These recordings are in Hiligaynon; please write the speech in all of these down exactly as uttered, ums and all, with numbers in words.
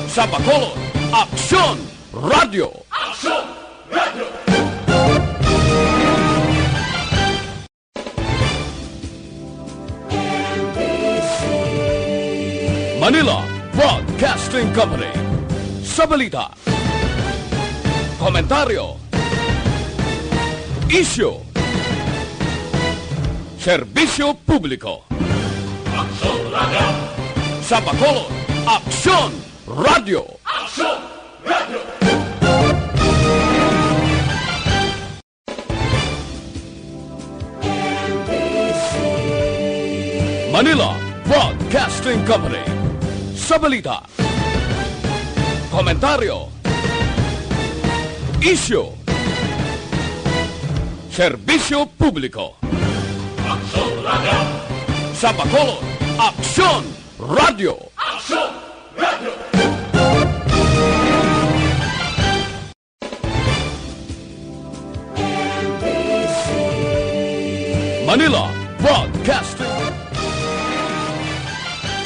Sa Bacolod, Aksyon Radio. Aksyon Radio. Manila Broadcasting Company. Sa balita, komentaryo, isyu, serbisyo publiko. Aksyon Radio. Sa Bacolod, Aksyon Radio. Aksyon Radio. Manila Broadcasting Company. Sa balita, komentaryo, isyu, serbisyo publiko. Aksyon Radio. Sa Bacolod, Aksyon Radio. Aksyon Radio. Manila Broadcasting.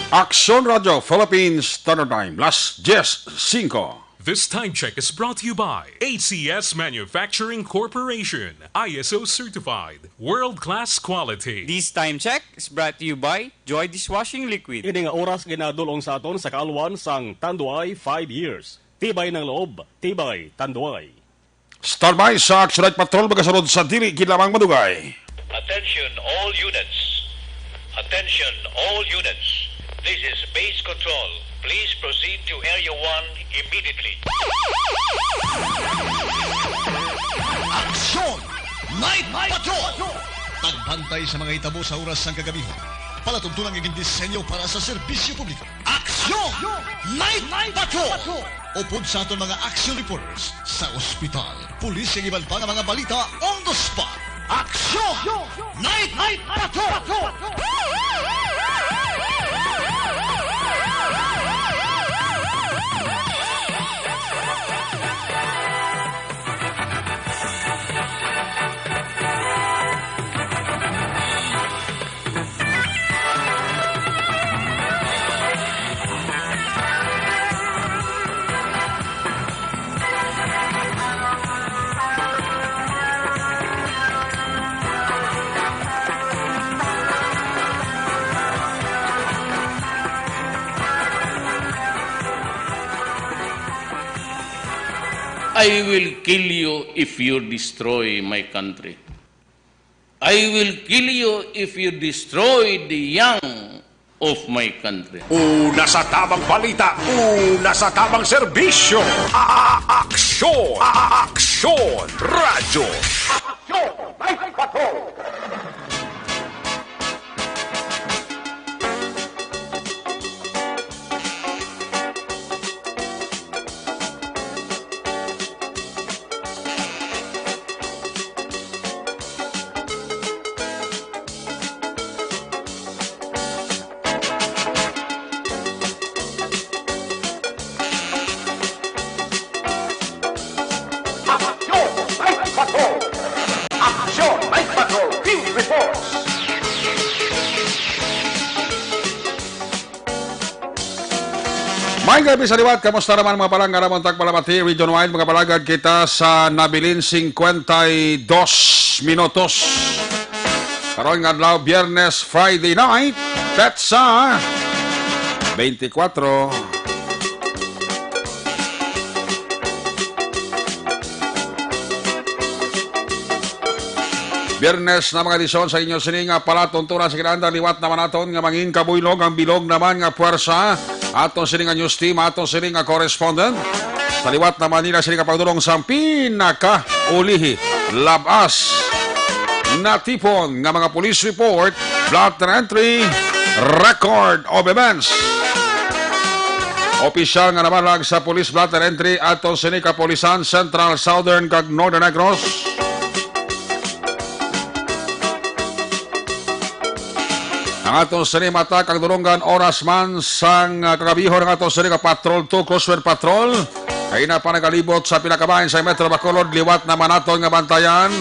Aksyon Radio Philippines Standard Time, las diez cinco. This time check is brought to you by A C S Manufacturing Corporation, I S O certified, world-class quality. This time check is brought to you by Joy Dishwashing Liquid. Ini nga oras ginadul-ong sa aton sa kaalwan sang Tanduay five years. Tibay ng loob, tibay Tanduay. Standby sa Action Night Patrol, magasunod sa dili gid lamang madugay. Attention all units. Attention all units. This is base control. Please proceed to Area one immediately. Action Night Patrol! Pagbantay sa mga hitabo sa oras sang kagabihan. Palatuntunan nga gindisenyo para sa serbisyo publiko. Aksyon Night Patrol! Upod sa aton mga action reporters sa ospital, pulis, kag iban pa nga mga balita on the spot. Aksyon Night Patrol! I will kill you if you destroy my country. I will kill you if you destroy the young of my country. Una sa tabang balita, una sa tabang serbisyo. A-, a-, aksyon, a-, a-, aksyon, radyo. Aksyon, Night Patrol. Aksyon Night Patrol! Aksyon Night Patrol! Field Reports! Maayong gabi sa liwat. Kamusta naman, mga palangga namon tagpalamati? Region wide, mga palagad, kita sa nabilin singkwenta y dos minutos. Karon nga adlaw, Biyernes, Friday night, petsa twenty-four. Biyernes na, mga edisyon sa inyo sini nga palatuntunan sa kinahanglan. Liwat naman naton nga mangin kabuylog ang bilog naman nga puwersa. Aton sini nga news team, aton sini nga correspondent. Sa liwat naman nila sini nga pagdulong sa pinakaulihi, labas natipon nga mga police report, blotter entry, record of events. Opisyal nga nabalag sa police blotter entry aton sini kapulisan Central, Southern, kag Northern Negros. Ang aton sini mata kag dulonggan oras man sang, ah, kagabihon ang aton sini ka Patrol two, Crosswind Patrol. Kaina pa nagalibot sa pila ka bahin sa Metro Bacolod, liwat naman naton nga bantayan.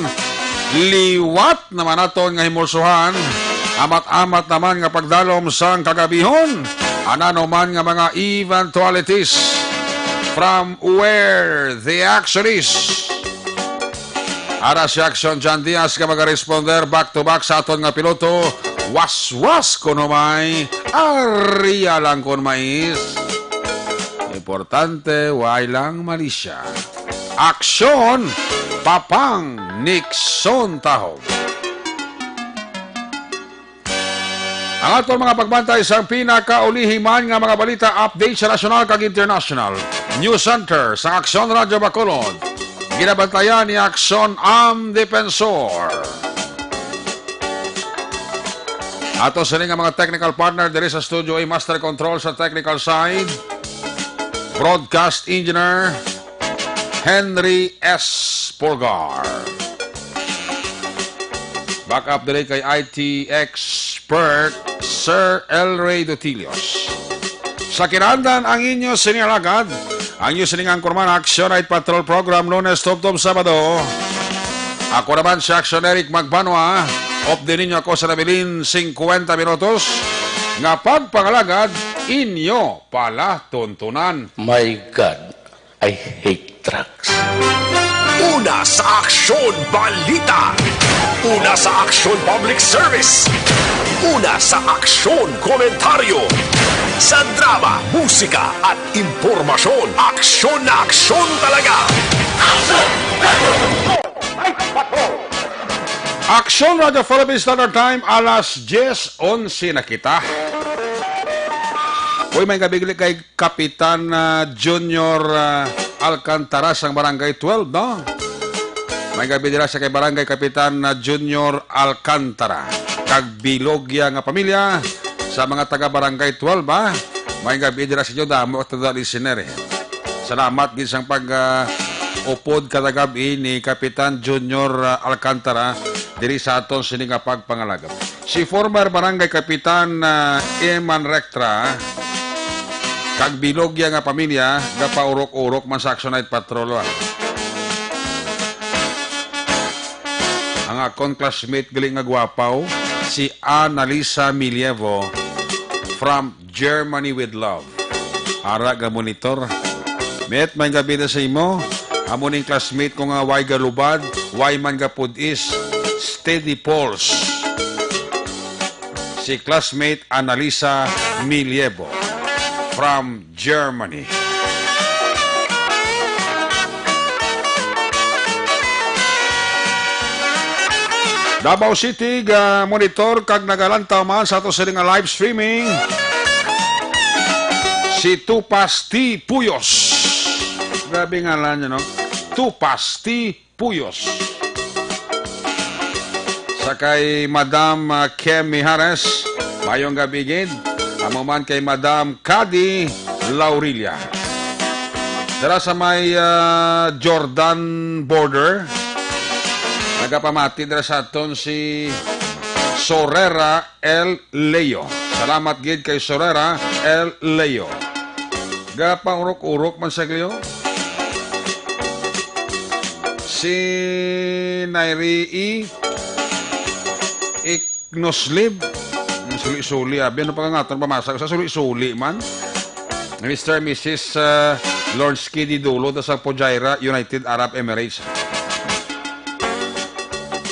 Liwat naman naton nga himulsuhan. Amat-amat naman nga pagdalom sang kagabihon. Anano man nga mga eventualities, from where the action is. Ara si Action John Diaz nga magaresponder back to back sa aton nga piloto. Waswas kon humay, area lang kon mais. Importante, way lang malisya. Aksyon, Papang Nixon Tahob. Ang aton mga pagbantay sang pinakaulihi man nga mga balita, update sa nasyonal kag international. News Center sa Aksyon Radyo Bacolod. Ginabantayan ni Aksyon Am Defensor. Ato sini nga mga technical partner diri sa studio, ay master control sa technical side, broadcast engineer Henry S. Pulgar. Backup diri kay I T expert Sir El Rey Dutilios. Sa kinahanglan ang inyo sini alagad, ang inyo sining anchorman, Action Night Patrol Program, Lunes tubtob Sabado. Ako naman si Action Eric Magbanwa. Update ninyo ako sa nabilin singkwenta minutos nga pagpangalagad inyo palatuntunan. My God, I hate trucks. Una sa aksyon, balita. Una sa aksyon, public service. Una sa aksyon, komentaryo. Sa drama, musika, at impormasyon, aksyon na aksyon talaga. Aksyon Radyo Philippine Standard Time, alas diyes onse na kita. Uy, may gabigli kay Kapitan, ah, Junior, ah, Alcantara sang Barangay twelve, no? May gabi dira sa kay Barangay Kapitan, ah, Junior Alcantara kag bilog iya nga pamilya, sa mga taga Barangay twelve, ah. May gabi dira sa inyo, damo at tada listener, eh. Salamat gid sang pag, ah, upod kada gab-i ni Kapitan Junior, ah, Alcantara diri sa aton sini nga pagpangalagad. Si former Barangay Kapitan, ah, Eman Rectra, kag bilog iya nga pamilya, gapaurok-urok man sa Action Night Patrol, ah. Ang akon classmate gali nga gwapaw, si Annalisa Milievo from Germany with Love. Ara ga monitor. Met, may gabi na sa imo. Amo ning classmate ko nga way galubad, way man gapudis. Steady pulse. Si classmate Annalisa Milievo from Germany. Davao City, ga monitor kag nagalantaw man sa ato sini nga live streaming. Si Tupas T Puyos. Grabe ngalan niya, no? Tupas T Puyos. Sa kay Madam, ah, Kem Mijares, mayong gabi gid. Amo man kay Madam Cady Laurilla. Dira sa may, ah, Jordan border, nagapamati dira sa aton si Sorera L Leo. Salamat gid kay Sorera L Leo. Gapaurok-urok man sa Leo. Si Nairi E. Iknoslib. Ang suli-suli, abi, ano pa nga ito? Pamasa sa suli-suli man. Mister and Missus, uh, Lornsky Didulo, ta sa Fujairah, United Arab Emirates.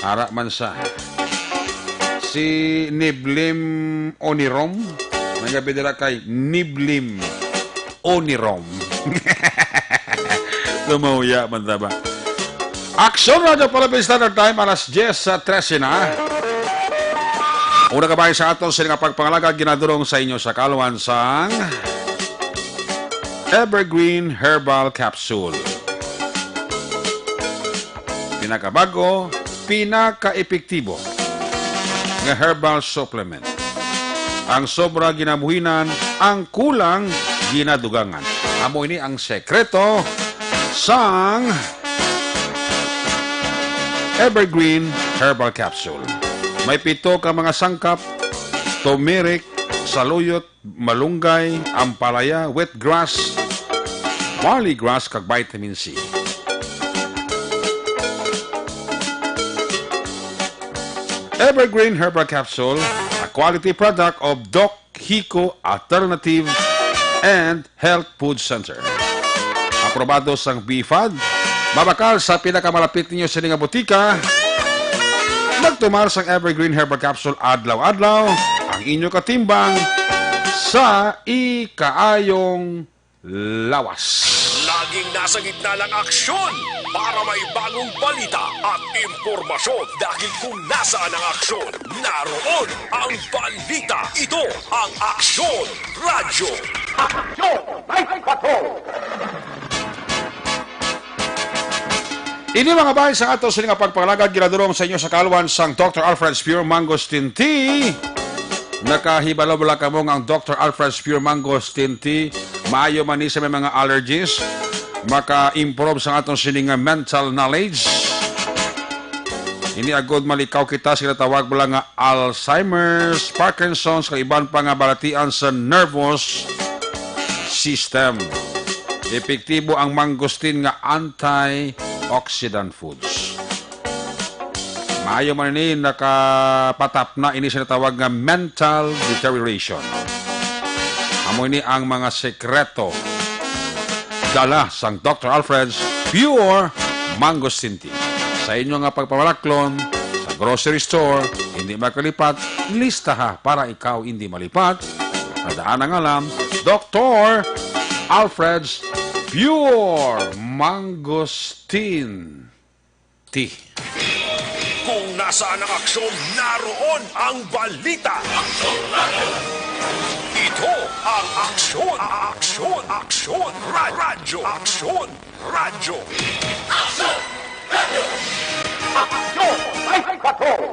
Ara man sa. Si Niblim Onirom, may gabi dira kay Niblim Onirom. Lumahuya man ta ba? Aksyon Radyo Philippine Standard Time, alas diyes sa trese na. Una ka ba sa aton sini nga pagpangalagad, ginadurong sa inyo sa kaluan sang Evergreen Herbal Capsule. Pinakabag-o, pinaka-epektibo nga herbal supplement. Ang sobra ginabuhinan, ang kulang ginadugangan. Amo ini ang sekreto sang Evergreen Herbal Capsule. May pito ka mga sangkap: turmeric, saluyot, malunggay, ampalaya, wheatgrass, barley grass, kag vitamin C. Evergreen Herbal Capsule, a quality product of Doc Kiko Alternative and Health Food Center. Aprobado sang BFAD. Mabakal sa pinakamalapit ninyo sini nga botika. Magtumar sang Evergreen Herbal Capsule adlaw-adlaw, ang inyo katimbang sa ikaayong lawas. Laging nasa gitna ng aksyon para may bagong balita at impormasyon, dahil kung nasaan ang aksyon, naroon ang balita. Ito ang Aksyon Radyo. Aksyon Night Patrol! Ini, mga bahin, sa ato sini nga pagpangalagad, ginadulong sa inyo sa kaalwan sang Doctor Alfred's Pure Mangosteen Tea. Nakahibalo bala kamo nga ang Doctor Alfred's Pure Mangosteen Tea maayo man ni sa may mga allergies? Maka-improve sa aton sini nga mental knowledge. Ini agod malikaw kita sa ginatawag bala nga Alzheimer's, Parkinson's, kag iban pa nga balatian sa nervous system. Epektibo ang mangosteen nga antioxidant foods. Maayo man ini nakapatapna ini sa natawag nga mental deterioration. Amo ini ang mga sekreto dala sang Doctor Alfred's Pure Mangosteen Tea. Sa inyo nga pagpamalaklon sa grocery store, hindi makalipat, listaha para ikaw hindi malipat. Nadaan ang alam, Doctor Alfred's Pure Mangosteen Tea. Kung nasaan ang aksyon, naroon ang balita. Ito ang Aksyon, Aksyon, Aksyon, Ra-, Radyo, Aksyon, Radyo. Aksyon! Aksyon! Ay, patrol!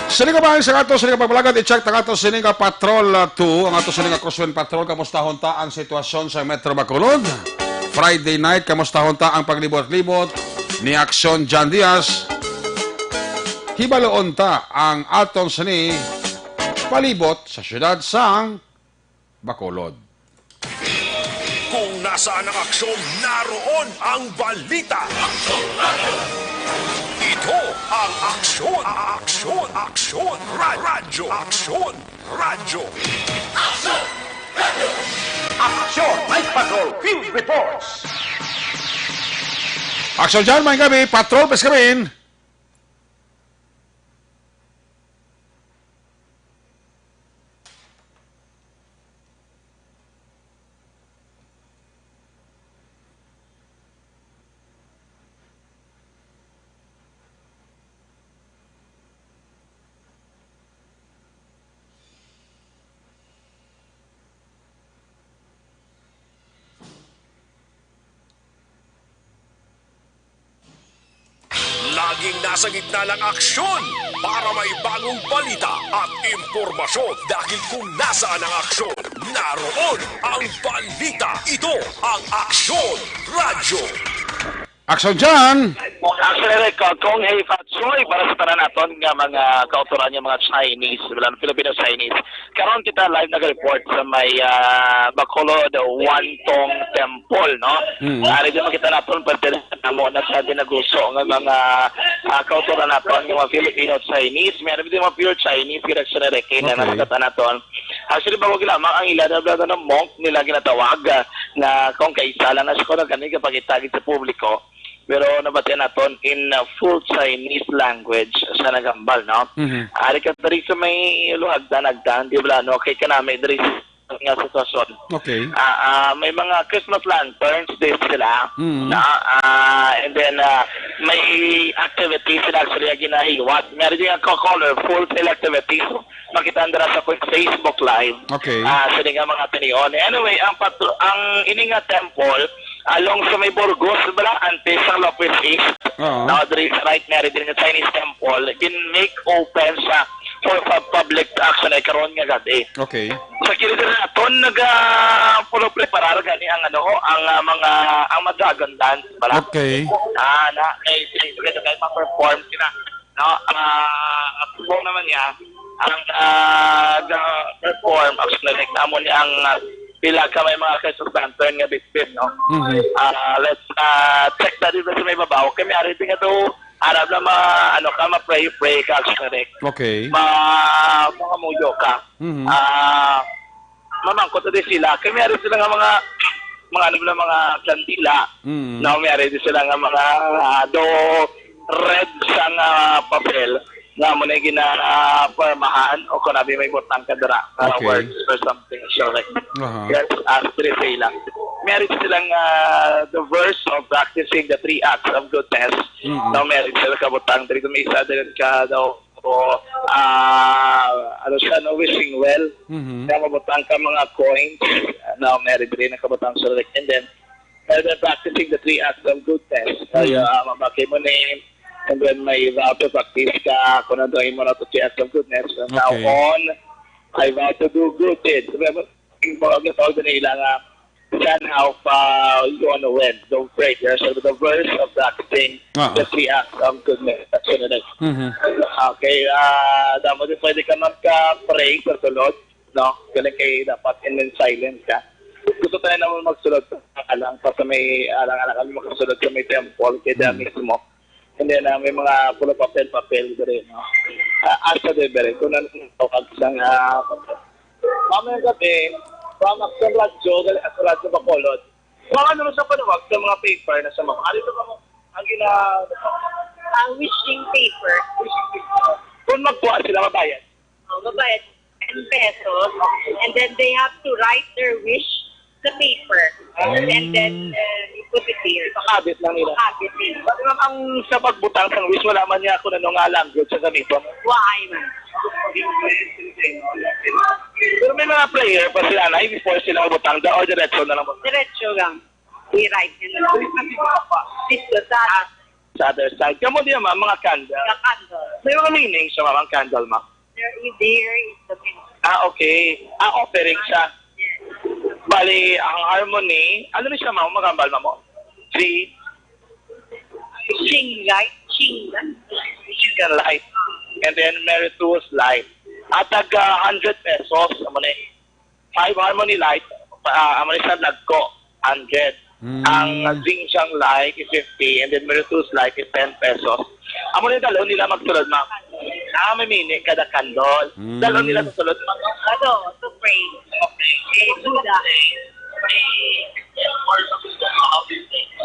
Sini nga bahin sa ato, sini nga pagpalagad, i-check ta ato sini nga Patrol, ah, two, ang ato sini nga Crosswind Patrol. Kamustahon ta ang sitwasyon sa Metro Bacolod? Friday night, kamustahon ta ang paglibot-libot ni Aksyon John Diaz? Hibaloon ta ang aton sini palibot sa siyudad sang Bacolod. Kung nasaan ang aksyon, naroon ang balita. Ito ang Aksyon, Aksyon, Aksyon, Ra-, Radyo, Aksyon, Radyo. Aksyon! Aksyon! Night Patrol Field Reports! Aksyon dyan, may gabi, Patrol, Peskamin. Laging nasa gitna ng aksyon para may bagong balita at impormasyon, dahil kung nasaan ang aksyon, naroon ang balita. Ito ang Aksyon Radyo. Aksyon dyan! Aksyon Radyo, Kong Hey Fat Soy, para sa tanan naton nga mga kautoran nga mga Chinese, wala, Filipino Chinese. Karon kita live nag-report sa may, ah, Bacolod Wantong Temple, no? Mm. Ari din makita naton, pwede rin mo na sa dinaguso nga mga, ah, kautoran naton, nga mga Filipino Chinese. Meron din mga pure Chinese, kira sa Reke na Okay. nakita naton. Actually, bago lamang ang ila na, na, na monk nila ginatawag, ah, na kung kaisa lang na siya, kung nagkani kapag itagit sa publiko. Pero nabatian naton in, uh, full Chinese language sa nagambal, no? Mhm. Ari ka diri sa may luhagdan-agdan, di ba, no? Kay kanami diri sa nga sitwasyon. Okay. Ah, ah, may mga Christmas lanterns din sila, Mhm. na, ah, and then, ah, may activities sila actually nga ginahiwat. Meron din ang colorful sila activities. Makita nila sa quick Facebook Live. Okay. Ah, sila nga mga tinion. Anyway, ang patro-, ang ini nga temple, along sa may Burgos, bala, antes sa Lopez East. Oo. Now, there is right na rin din nga Chinese temple, gin-make open sa for pub-, public action ay karon nga gabi. Okay. Sa kilid naton, naga-, pulo preparar gani ang, ano, ang, ah, mga, ang mga dragon dance, bala. Okay. Ah, na, kay, kay, kay, kay ma-perform sila. No, ah, ang subong naman niya, ang, ah, ga-perform, actually, like, amo ni ang, ah, pila ka may mga Christmas lantern nga bitbit, no? Mhm. Ah, let's, ah, check na din sa may babaw. Kami ari nga daw, Aram na ma, ano ka, ma-pray-pray ka, correct. Okay. Ma, mangamuyo ka. Mhm. Ah, mamangkot na din sila. Kaya may ari sila nga mga, mga ano na, mga kandila. Mm. No, may ari din sila nga mga, ah, do red sa nga papel. Nga mo na gina, ah, pormahan o kung nabi may butang ka dira, ah, Okay. words or something. Sure. Aha. Yes, as they say lang. May ari silang, ah, the verse of practicing the three acts of goodness. Mm. No, may ari sila kabutang diri, may isa din ka daw, o, ah, ano siya, no, wishing well. Mhm. Kaya mabutang ka mga coins, no, may ari diri na kabutang sa, and then, and then practicing the three acts of goodness. So, Mm. yeah, ah, mabakay mo ni, and then may vow to practice ka, kung ano daw imo na to three acts of goodness. From now Okay. on, I vow to do good deeds. Remember, yung mga gitawag na nila nga, sana pa yun when the prayer, so the verse of practicing Ah, the ah. three acts of goodness. That's what it is. Mhm. Okay, ah, damo din pwede ka magka-pray sa sulod, no? Galing kay dapat in silence ka. Gusto tayo naman magsulod sa alang pa sa may, alang-alang kami makasulod sa may temple, kay da Hmm. mismo. And then, ah, may mga puro papel-papel diri, no? Ah, asa diri, kung ano ang tawag sa nga, mamayang gabi, from Action Radyo, gali Action Radyo Bacolod. Kung ano sa panawag sa mga paper na sa mga, ano sa mga, ang gina-, Ah, wishing paper. Kung magkuha sila, mabayad. Oh, mabayad ten pesos. And then they have to write their wish sa paper. And then, Mm. uh, you put it there. Pakabit lang nila. Pakabit nila. Pati, ma'am, ang sa pagbutang sang wish, wala man niya kung ano nga language sa gamiton. Why, ma'am? Pero may mga prayer pa sila na, before sila butang, da, or diretso na lang butang? Diretso lang. I-write nila. Dito sa Sa other side. Kamo diya, ma'am, mga candle. Sa candle. May mga meaning siya, ma'am, ang candle, ma'am? There is, there is the meaning. Ah, okay. Ah, offering siya. Yes. Bali, ang harmony, ano ni siya, ma'am? Magambal, ma'am? Three. Sing light. Sing light. Sing light. And then, Meritus light. At tag, ah, hundred pesos, amo ni. Five harmony light, ah, amo ni siya nagko, hundred. Mm. Ang Xinjiang light is fifty, and then Meritus light is ten pesos. Amo ni dalon nila magsulod, ma'am. Ah, may mini kada candle. Mm. Dalon nila sa sulod, ma'am. Ano, to pray. Okay. Eh, Buddha.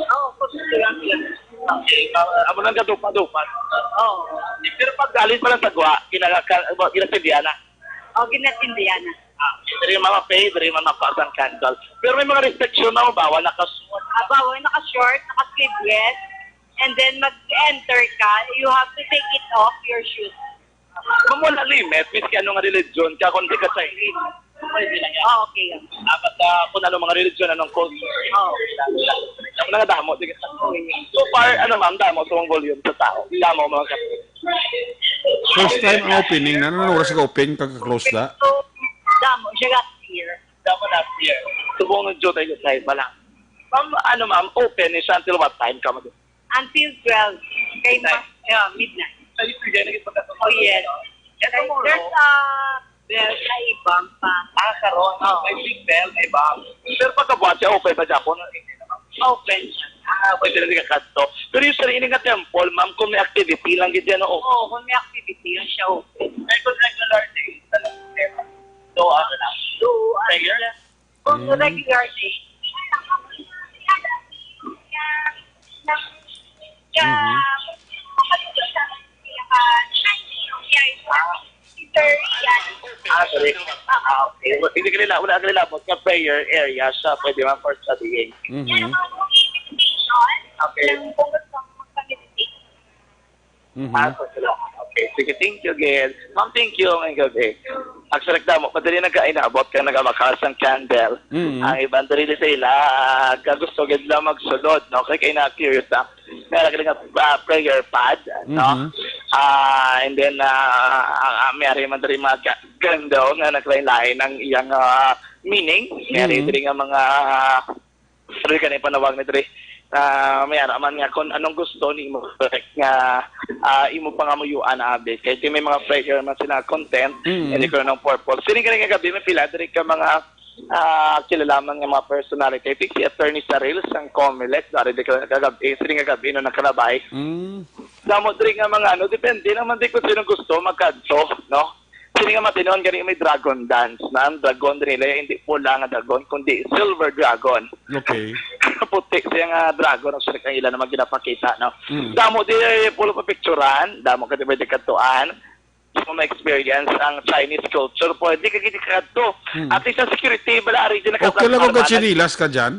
Oh, pag gusto lang sila. Okay, ah, amo lang kadupa-dupa. Oh. Pero pag galing pa lang sa gwa, kinaka-, kinakasilian na. O, ginatindihan na. Ah, diri mga pay, diri man mapasang candle. Pero may mga restriction na, bawal naka-short. Ah, bawal naka-short, naka-sleeveless. And then mag-enter ka, you have to take it off your shoes. Ma'am, wala limit, miski ano nga religion ka, kung di ka sa Pwede lang yan. Ah, okay yan. Ah, basta kung ano mga religion, anong culture. Oo. Ang mga damo, di ka. So far, ano ma'am, damo sa mga volume sa tao. Damo mga First time ang opening na, ano oras ka open, kag close da? So, damo, siya last year. Damo last year. Subong ng Jotay Jotay pa lang. Ma'am, ano ma'am, open ni siya until what time ka mag- Until twelve. Kay Midnight. Ma-, yeah, midnight. Ay, sige, naging pagkatapos. Oh, yes. And there's a bell na ibang pa. Ah, karon. Oo. May big bell, may bang. Pero pagkabuhat siya, open pa siya po, no? Open siya. Ah, pwede na di ka kadto. Pero yung sarili nga temple, ma'am, kung may activity lang, gid yan, oo. Oo, kung may activity, yun siya open. May kung regular day, talagang temple. So, ano lang. So, ano Prayer? lang. Kung Mm. regular day. Mhm. Ah, sorry. Ah, okay. Hindi ka nila, wala ka nila, but sa prayer area siya, pwede man for studying. Mhm. Okay. Mhm. Ah, so sila. Okay. Sige, thank you again. Ma'am, thank you ngayong gabi. Actually, damo, madali na kayo naabot ka nagamakal sang candle. Mm. Ang iban diri sa ila, ah, kagusto gid lang magsulod, no? Kaya kayo na-curious na. Meron ka nga, ah, prayer pad, no? Mhm. Ah, and then, ah, ang, ang may ari man diri mga ga-, ganda, oh, nga naglain-lain ang iyang, ah, meaning. May ari Mm. diri nga mga, ah, Sabi ka na ipanawag ni Dre, ah, may ara man nga kung anong gusto ni mo, correct, nga, ah, imo pangamuyuan, abi. Kay ti may mga prayer man sila content, Mm. hindi ko na ng purpose. Sining ka nga gabi, may pila diri ka mga, ah, kilalaman nga mga personality. I think si Attorney Saril sang Comelec, dari di ka kagabi, sining nga gabi, no, nakalabay. Mm. Damo diri nga mga ano, depende naman di kung sino gusto magkadto, no? Sini nga matinon gani may dragon dance na ang dragon diri nila, hindi pula nga dragon, kundi silver dragon. Okay. Puti siya nga dragon ang sulit ang ila naman ginapakita, no? Mm. Damo di pulo pa picturan, damo ka di pwede kadtuan. Sa mga experience ang Chinese culture, pwede ka gid kadto. Hmm. At least ang security, bala, ari din Okay lang kung nakatransforma. katsinilas ka dyan?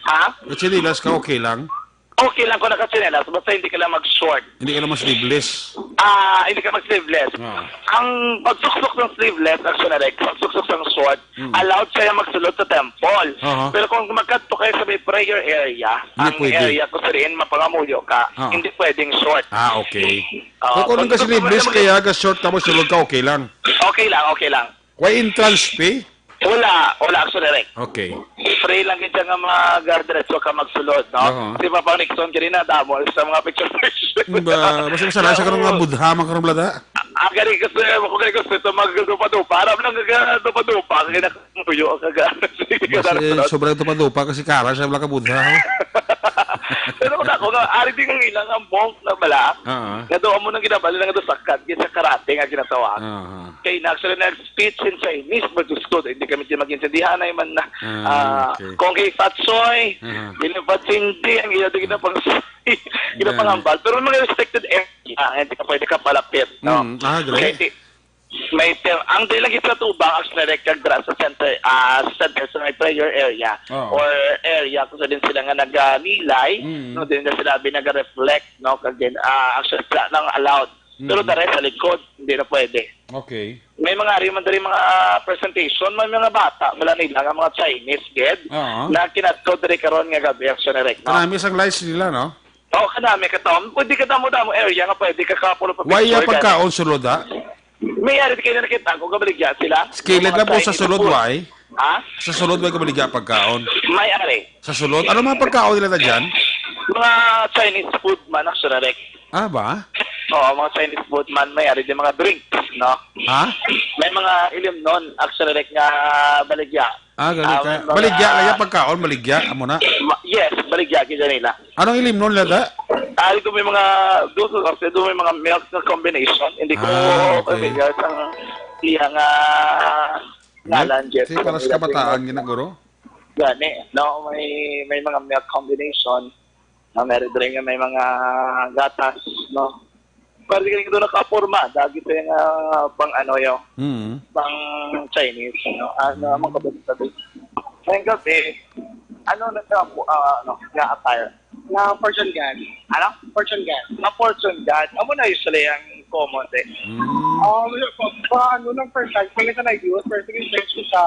Ha? Katsinilas ka, okay lang? Okay lang kung nakatsinelas, basta hindi ka lang mag-short. Hindi ka lang mag-sleeveless. Ah, hindi ka mag-sleeveless. Ah. Ang pagsuksok ng sleeveless, actually, like, pagsuksok ng short, Mm. allowed siya magsulod sa temple. Aha. Pero kung magkadto kayo sa may prayer area, Hindi ang pwede. Area ko sa rin, mapangamuyo ka, Ah. hindi pwedeng short. Ah, okay. Ah, So, kung pag- nagka-sleeveless pag- kaya, ga-short ka, magsulod ka, okay lang? Okay lang, okay lang. Why entrance fee? Wala, wala, actually, direct. Okay. Free lang kita nga mag-diretso ka magsulod, no? Aha. Si Papa Nixon, ganina, damo sa mga picture session. Ba, mas masala sa karong nga budha, man karong blada. Ah, gani gusto, ako gani gusto ito magdupa-dupa. Aram lang nga dupa-dupa, kaya nakamuyo ang kaga. Sige, Mas, eh, sunod. Sobrang dupa-dupa kasi kara siya wala ka budha. Pero kung ako nga, ari din ang ilang ang monk na bala, Ah, nga doon mo nang ginabali nga doon sa kat, sa karate nga ginatawag. ah. Kay na actually nag-speech in Chinese, but gusto, hindi kami di mag-intindihan ay man na. Ah, Ah, okay. Kung kay Fatsoy, Ah. hindi Fatsindi, ang iya din na pang ginapangambal. Pero mga restricted area, ah, hindi ka pwede ka palapit, no? Mm, ah, dali. Kaya di- may ter ang dili lagi sa tubang ang direct kag dra sa center, ah, sa center sa may prayer area Oo. or area kung saan din sila nga nagalilay, Mm. no, din na sila nag-reflect, no, kag din ah, actually sila nang allowed. Pero Mm. dare sa likod, hindi na pwede. Okay. May mga ari man diri mga presentation, may mga bata, wala nila nga mga Chinese gid Oo. na kinadto diri karon nga gabi, actually, direct, no? Kanami sang lights nila, no? Oo, kanami ka taon. Pwede ka damo-damo area nga pwede ka kapulo pa Why picture yung pagkaon sulod, ha? May ari kayo na nakita ko, kabaligya sila. Skillet Mga lang po sa Chinese sulod, food. Why? Ha? Sa sulod, may kabaligya pagkaon. May ari. Sa sulod? Ano mga pagkaon nila ta dyan? Mga Chinese food man, actually, direct. Ah, ba? Oo, mga Chinese food man, may ari din mga drinks, no? Ha? May mga ilimnon, actually, direct nga baligya. Ah, ganun Ah, ka. may mga Baligya, kaya pagkaon, baligya. Amo na. Ma- yes, baligya kita nila. Anong ilimnon nila ta? Ari ko may mga gusto ko kasi doon may mga milk na combination. Hindi ko Ah, okay. familiar sa iya nga ngalan, Jeff. Sige, para sa kabataan, ginaguro. Gani, no? May, may mga milk combination. No? Meron rin nga may mga gatas, no? Pwede ka rin doon nakaporma. Dagi sa yung ah, pang ano yun. Hmm. Pang Chinese, no? Ano, ang mga kabalik-balik. Ngayong gabi, ano na siya po, ah, ano, nga attire? Na fortune god. Ano? Fortune god. Na fortune god. Amo na usually ang common din. Hmm. Um, pa, ano nang first time, kaya sa nag-use, first time search ko siya,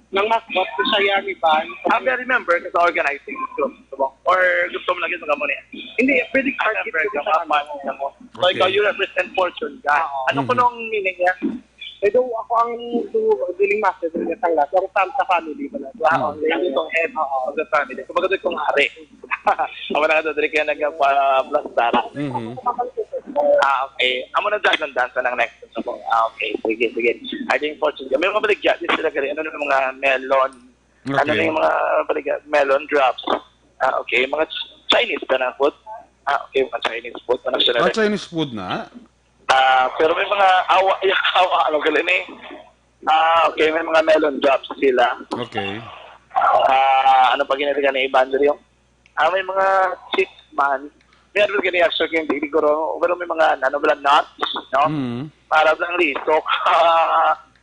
nang mascot ko siya yan, iban. Ang I remember ka sa organizing group, diba? Or gusto mo lagi sa kamo niya? Hindi, pwede I remember ka, mga fans ka mo. So, Okay. ikaw, you represent fortune god. Ano Mhm. po nung meaning niya? Pero ako ang du- dealing master din niya tanglas. Ang Santa family pala. Ah, Ang okay. Ang itong head of the family. Kumbaga, itong hari. Ang mga nakadadali kaya nagpa-plastar. Mhm. Ah, okay. Amo na dragon dance ang next. Ah, okay. Sige, sige. I think fortune. May mga baligya din sila gali. Ano na mga melon? Ano na Okay. yung mga baligya? Melon drops. Ah, okay. Mga Ch- Chinese ka na food? Ah, okay. Mga Chinese food. Ano sila? Ah, Chinese food na? Ah, pero may mga awa, awa, ano gali ni? Ah, okay. May mga melon drops sila. Okay. Ah, ano pa ginagawa ni Ivan Rio? Ah, may mga chips man. May ano gani actually kay hindi siguro, pero may mga ano bala nuts, no? Mm. Para lang lisok.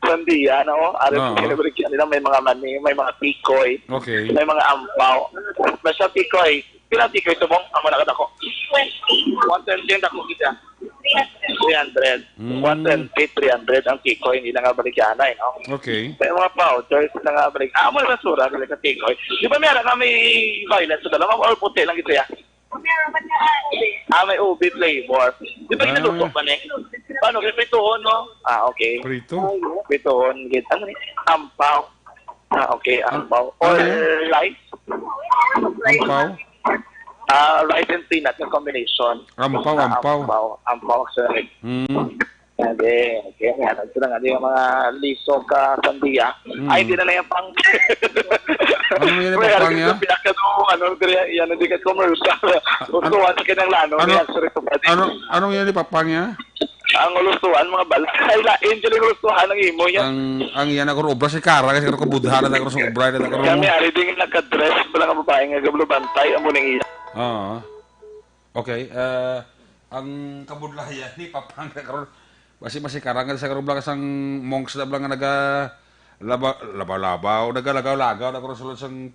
Sandia, no? Ano Oo. yung kinabaligyan nila? May mga mani, may mga tikoy, Okay. may mga ampaw. Basta tikoy. Pila tikoy ito mong? Amo na kadako. One twenty ang dako kita. Three hundred. Mm. One twenty, three hundred ang tikoy. Hindi na nga baligyan ay, no? Okay. May mga powders na nga balik. Ah, mo na basura, balik ang tikoy. Di ba meron nga may violet sa dalawa? Or puti lang ito yan? Ah, may ubi flavor. Di ba Ah. Ginaluto pa ni? Paano? Kaya prituhon, no? Ah, okay. Prito. Prituhon. Gid. Ano ni? Ampaw. Ah, okay. Ampaw. Ah, Or ano yan? rice. Ampaw? Ah, rice and peanut na combination. Ampaw, Ah, ampaw. Ampaw. Ampaw, sorry. Mm. Okay, okay. Yan. Ito na nga, yung mga lisok ka sandia. Mm. Ay, hindi na na yung pang... Ano na yan, May pang harap yan? sa pinakado, Ano diri, yan, hindi ka commercial. Gusto ano, sa kinang lano ano, niya, sorry to pati. Ano, anong yan ni Papang niya? Ang ulustuhan, mga bala. Ay, lain, dyan yung ulustuhan ang imo yan. Ang, ang yan, ako obra si Kara, kasi ako budha na ako sa obra, na ako Kami, ari din yung nagka-dress, wala nga babae nga gablo bantay, amo ning iya. Oo. Okay, ah, ang kabudlayan ni Papang na karon, basi masikarang sa karon lang sang monks na lang nga naga laba, laba-laba o nagalagaw-lagaw na karon sulod sang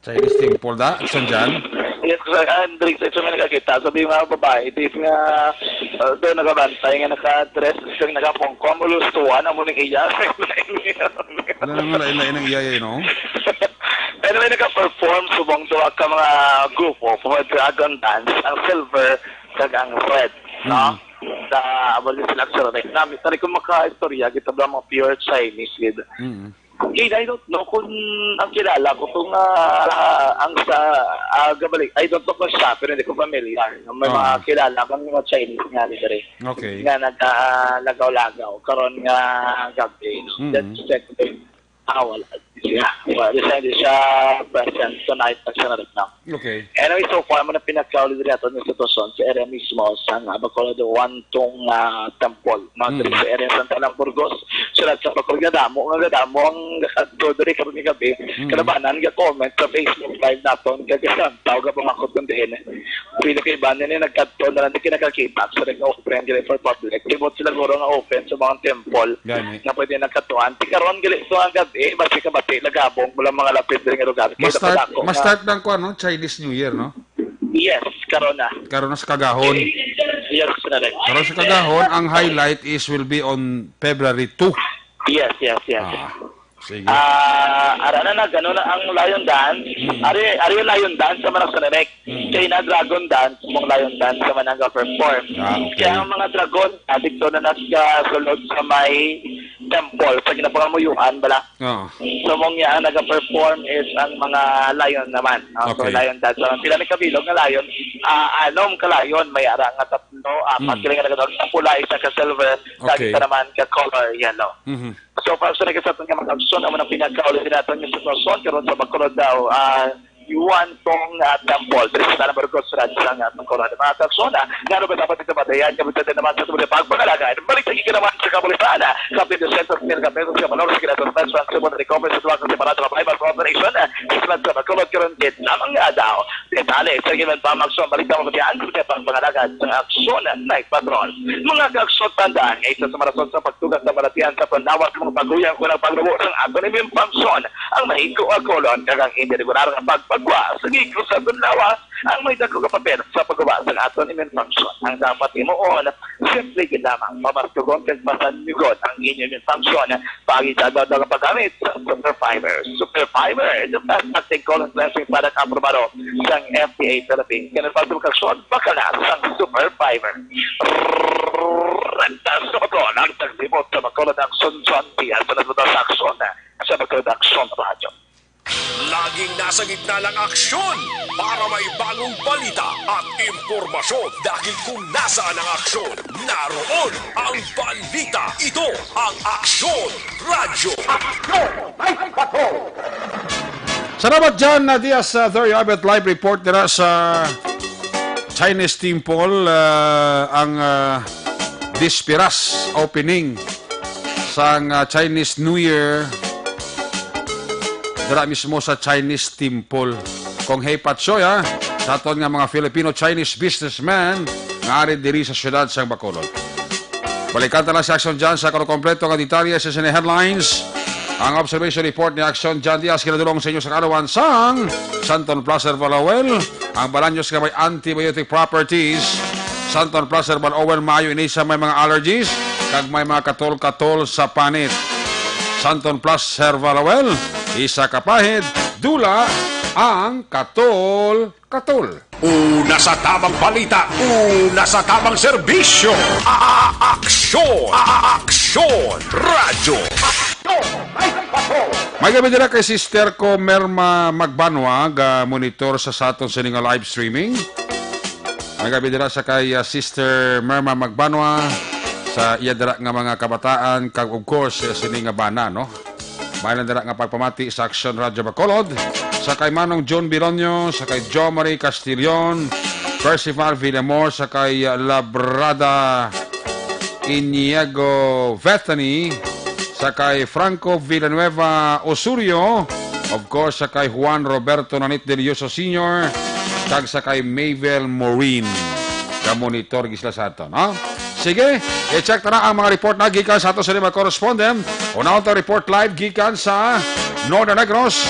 Chinese temple da, San Jan? Yes, sir. Ah, Drake, sa may nakakita, sabi yung mga babae, this nga, uh, doon nagabantay nga naka-dress, siyang nakapungkom, ulustuhan, amo ning iya. Wala naman lain-lain ang iya, eh, no? Anyway, naka-perform subong duha ka mga grupo for dragon dance, ang silver kag ang red, no? Mm. Sa, amo din sila sa red. Nami, tari ko maka-istorya, kita ba mga pure Chinese gid? Mm. Kay I don't know kung ang kilala ko kung, ah, ang sa, ah, gabalik, I don't know kung siya, pero hindi ko familiar. May Oo. mga kilala kang mga Chinese nga ni diri Okay. nga nag, ah, lagaw-lagaw karon nga gabi, no? Mm. That's check. Ah, wala siya. Wala siya, hindi siya present tonight, nagsanarap na. Okay. Anyway, so far, mo na pinagkauli diri ato ng sitwasyon sa area mismo sa nga Bacolod One tong, ah, Temple. Mga Mm. diri sa area sa Santa Ana, Burgos, sulod sa Bacolod, nga damo, nga damo ang adto diri karon nga gabi. Mm. Kalabanan, ga-comment sa Facebook Live naton, kag sa tao, ga pamangkot kung diin. Pila kay iban nila nagkadto na lang, di kinakakita sa nag-open diri for public. Di ba sila guro nga open sa mga temple Gani. nga pwede nagkatuan. Di karon, gali ito ang gabi, basi kabati, lagabong, wala mga lapit diri nga lugar. Kaya Ma-start, napadako nga ma-start ng kuwan, no? Chinese New Year, no? Yes, karon na. Karon na sa kagahon. Yes, correct. Karon sa kagahon, ang highlight is will be on February two. Yes, yes, yes. Ah, sige. Ah, ara na, nag-ano na ang Lion Dance. Mm. Ari, ari yung Lion Dance sa Manang Sonic. Mm. Kaya na Dragon Dance, mong Lion Dance sa Manang perform. Ah, okay. Kaya ang mga dragon, adikto na nagkasulod sa may temple, sa ginapangamuyuan, bala. Oo. So, mong yan, ang nag-perform is ang mga lion naman. No? So, Okay. Lion Dance. So, ang sila may kabilog na lion, ah, anom ka lion, may ara nga tatlo, apat Mm. sila nga nagkatawag. Isa pula, isa ka silver, Okay. kag isa naman ka color yellow. Mhm. So, para sa nagkasabot nga mga aksyon, amo nang pinagkauli din natin yung sitwasyon karon sa Bacolod daw, ah, Yuan tong, ah, Temple. Diri sa Tanang Burgos, sa Radyo sa nga atong Bacolod. Mga aksyon, ah, nga ano ba dapat ito madayan? Kami sa naman sa tumuli pagpangalagaan. Balik sa kikinaman sa kapulisan, ah, kapit sa sentro sa Mil Kapesos, sa Manor, sa Kinatos, sa Subo, recovery sa tuwag sa separado, kapay, mas operation, ah, sa Bacolod, karon din, lamang nga daw. Detalye sa ilang pamaksyon, balita mo diyan, sa pagpangalagaan sa aksyon, Night Patrol. Mga kaaksyon, tandaan nga isa sa marason sa pagtugas sa balatian sa panlawas, mga paguyang ko ng paglubo sang ato ni Mim Pamson, ang mahigo nga kolon, kag ang hindi regular nga pagpagwa sa gigo sa panlawas, ang may dako nga papel sa pagguba sang ato ni Mim Pamson. Ang dapat himuon, simple gid lamang, pamastugon kag pasanyugon ang inyo Mim Pamson. Pagi sa daw nga paggamit sa Super Fiber. Super Fiber, the best acting colon cleansing product, aprobado sang F D A Philippines. Kaya nagpapagkasyon, bakala sang Super Fiber. Renta sa Bacolod, ang taglibot sa Bacolod Action John Diaz, sa Bacolod Action, sa Bacolod Action Radio. Laging nasa gitna ng aksyon para may bagong balita at impormasyon, dahil kung nasaan ang aksyon, naroon ang balita. Ito ang Aksyon Radyo. Salamat dyan, uh, Diaz, uh, Thorioabet, live report nila sa Chinese Temple, uh, ang, uh, Dispiras opening sang, uh, Chinese New Year dira mismo sa Chinese Temple. Kong Hei Patsoy, ha, sa aton nga mga Filipino-Chinese businessman nga ari diri sa siyudad sang Bacolod. Balikan ta lang si Action John sa kompleto nga detalye sa sini headlines. Ang observation report ni Action John Diaz kinadulong sa inyo sa kaalawan sang Santon Plus Herbal Oil, ang balanyos nga may antibiotic properties. Santon Plus Herbal Oil, maayo ini sa may mga allergies kag may mga katol-katol sa panit. Santon Plus Herbal Oil, isa ka pahid, dula ang katol-katol. Una sa tamang balita, una sa tamang serbisyo. A-, a-, aksyon, a-, a-, aksyon, radyo. May gabi dira kay Sister ko Merma Magbanwa, ga monitor sa saton sini nga live streaming. May gabi dira sa kay, ah, Sister Merma Magbanwa, sa iya dira nga mga kabataan, kag of course, eh, sini nga bana, no? May lang dira nga pagpamati sa Aksyon Radyo Bacolod, sa kay Manong John Bilonyo, sa kay Jo Marie Castillon, Percival Villamor, sa kay Labrada Iniego Bethany, sa kay Franco Villanueva Osorio, of course, sa kay Juan Roberto Nanit Delioso Senior, kag sa kay Mabel Morin. Ka-monitor gid sila sa aton, ha? Sige, i-check ta na ang mga report na gikan sa ato sa mga correspondent. Una ang report live gikan sa Northern Negros.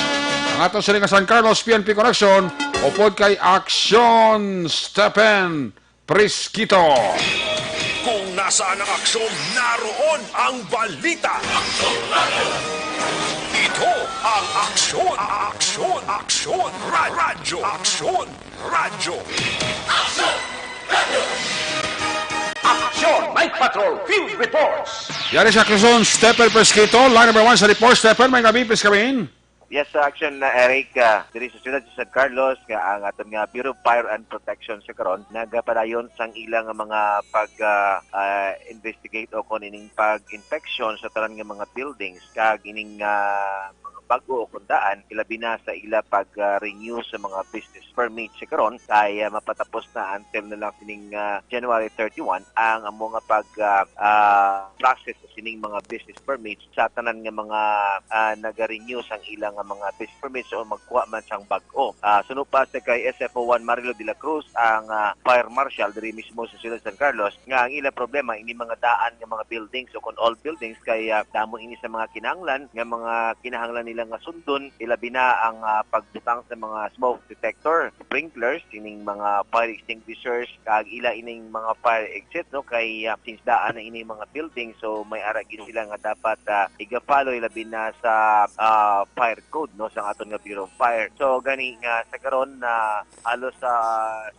Ang ato sila nga San Carlos P N P Connection, upod kay Aksyon Stephen Prisquito. Kung nasaan ang aksyon, naroon ang balita. Ito ang Aksyon, Aksyon, Aksyon, Ra- Radyo, Aksyon, Radyo. Aksyon! Night Patrol Field Reports. Yari sa Aksyon, Stephen Presquito, line number one sa report. Stephen, may gabi, please come in. Yes, sa action na, Eric, ah, diri sa siyudad sa San Carlos, nga ang aton nga Bureau of Fire and Protection sa karon nagapadayon sang ilang mga pag, ah, ah, investigate o kon ining pag-inspection sa tanan nga mga buildings kag ining, ah, mga bag-o o kon daan, ilabi na sa ila pag, ah, renew sa mga business permit sa karon, kay, ah, mapatapos na until na lang sining, ah, January thirty-one ang amo nga pag, ah, ah, process sa sining mga business permits sa tanan nga mga, ah, naga-renew sang ila nga mga business permits o magkuha man sang bag-o. Ah, suno pa sa kay S F O one Marilo de la Cruz, ang, ah, fire marshal diri mismo sa siyudad San Carlos, nga ang ila problema ini mga daan nga mga buildings o kon old buildings kay, ah, damo ini sa mga kinahanglan nga mga kinahanglan nila nga sundon, ilabi na ang, ah, pagbutang sa mga smoke detector, sprinklers, ining mga fire extinguishers, kag ila ining mga fire exit, no, kay, ah, since daan na ining mga building, so may ara gid sila nga dapat, ah, iga-follow, ilabi na sa, ah, fire code, no, sa aton nga Bureau of Fire. So gani nga sa karon na halos sa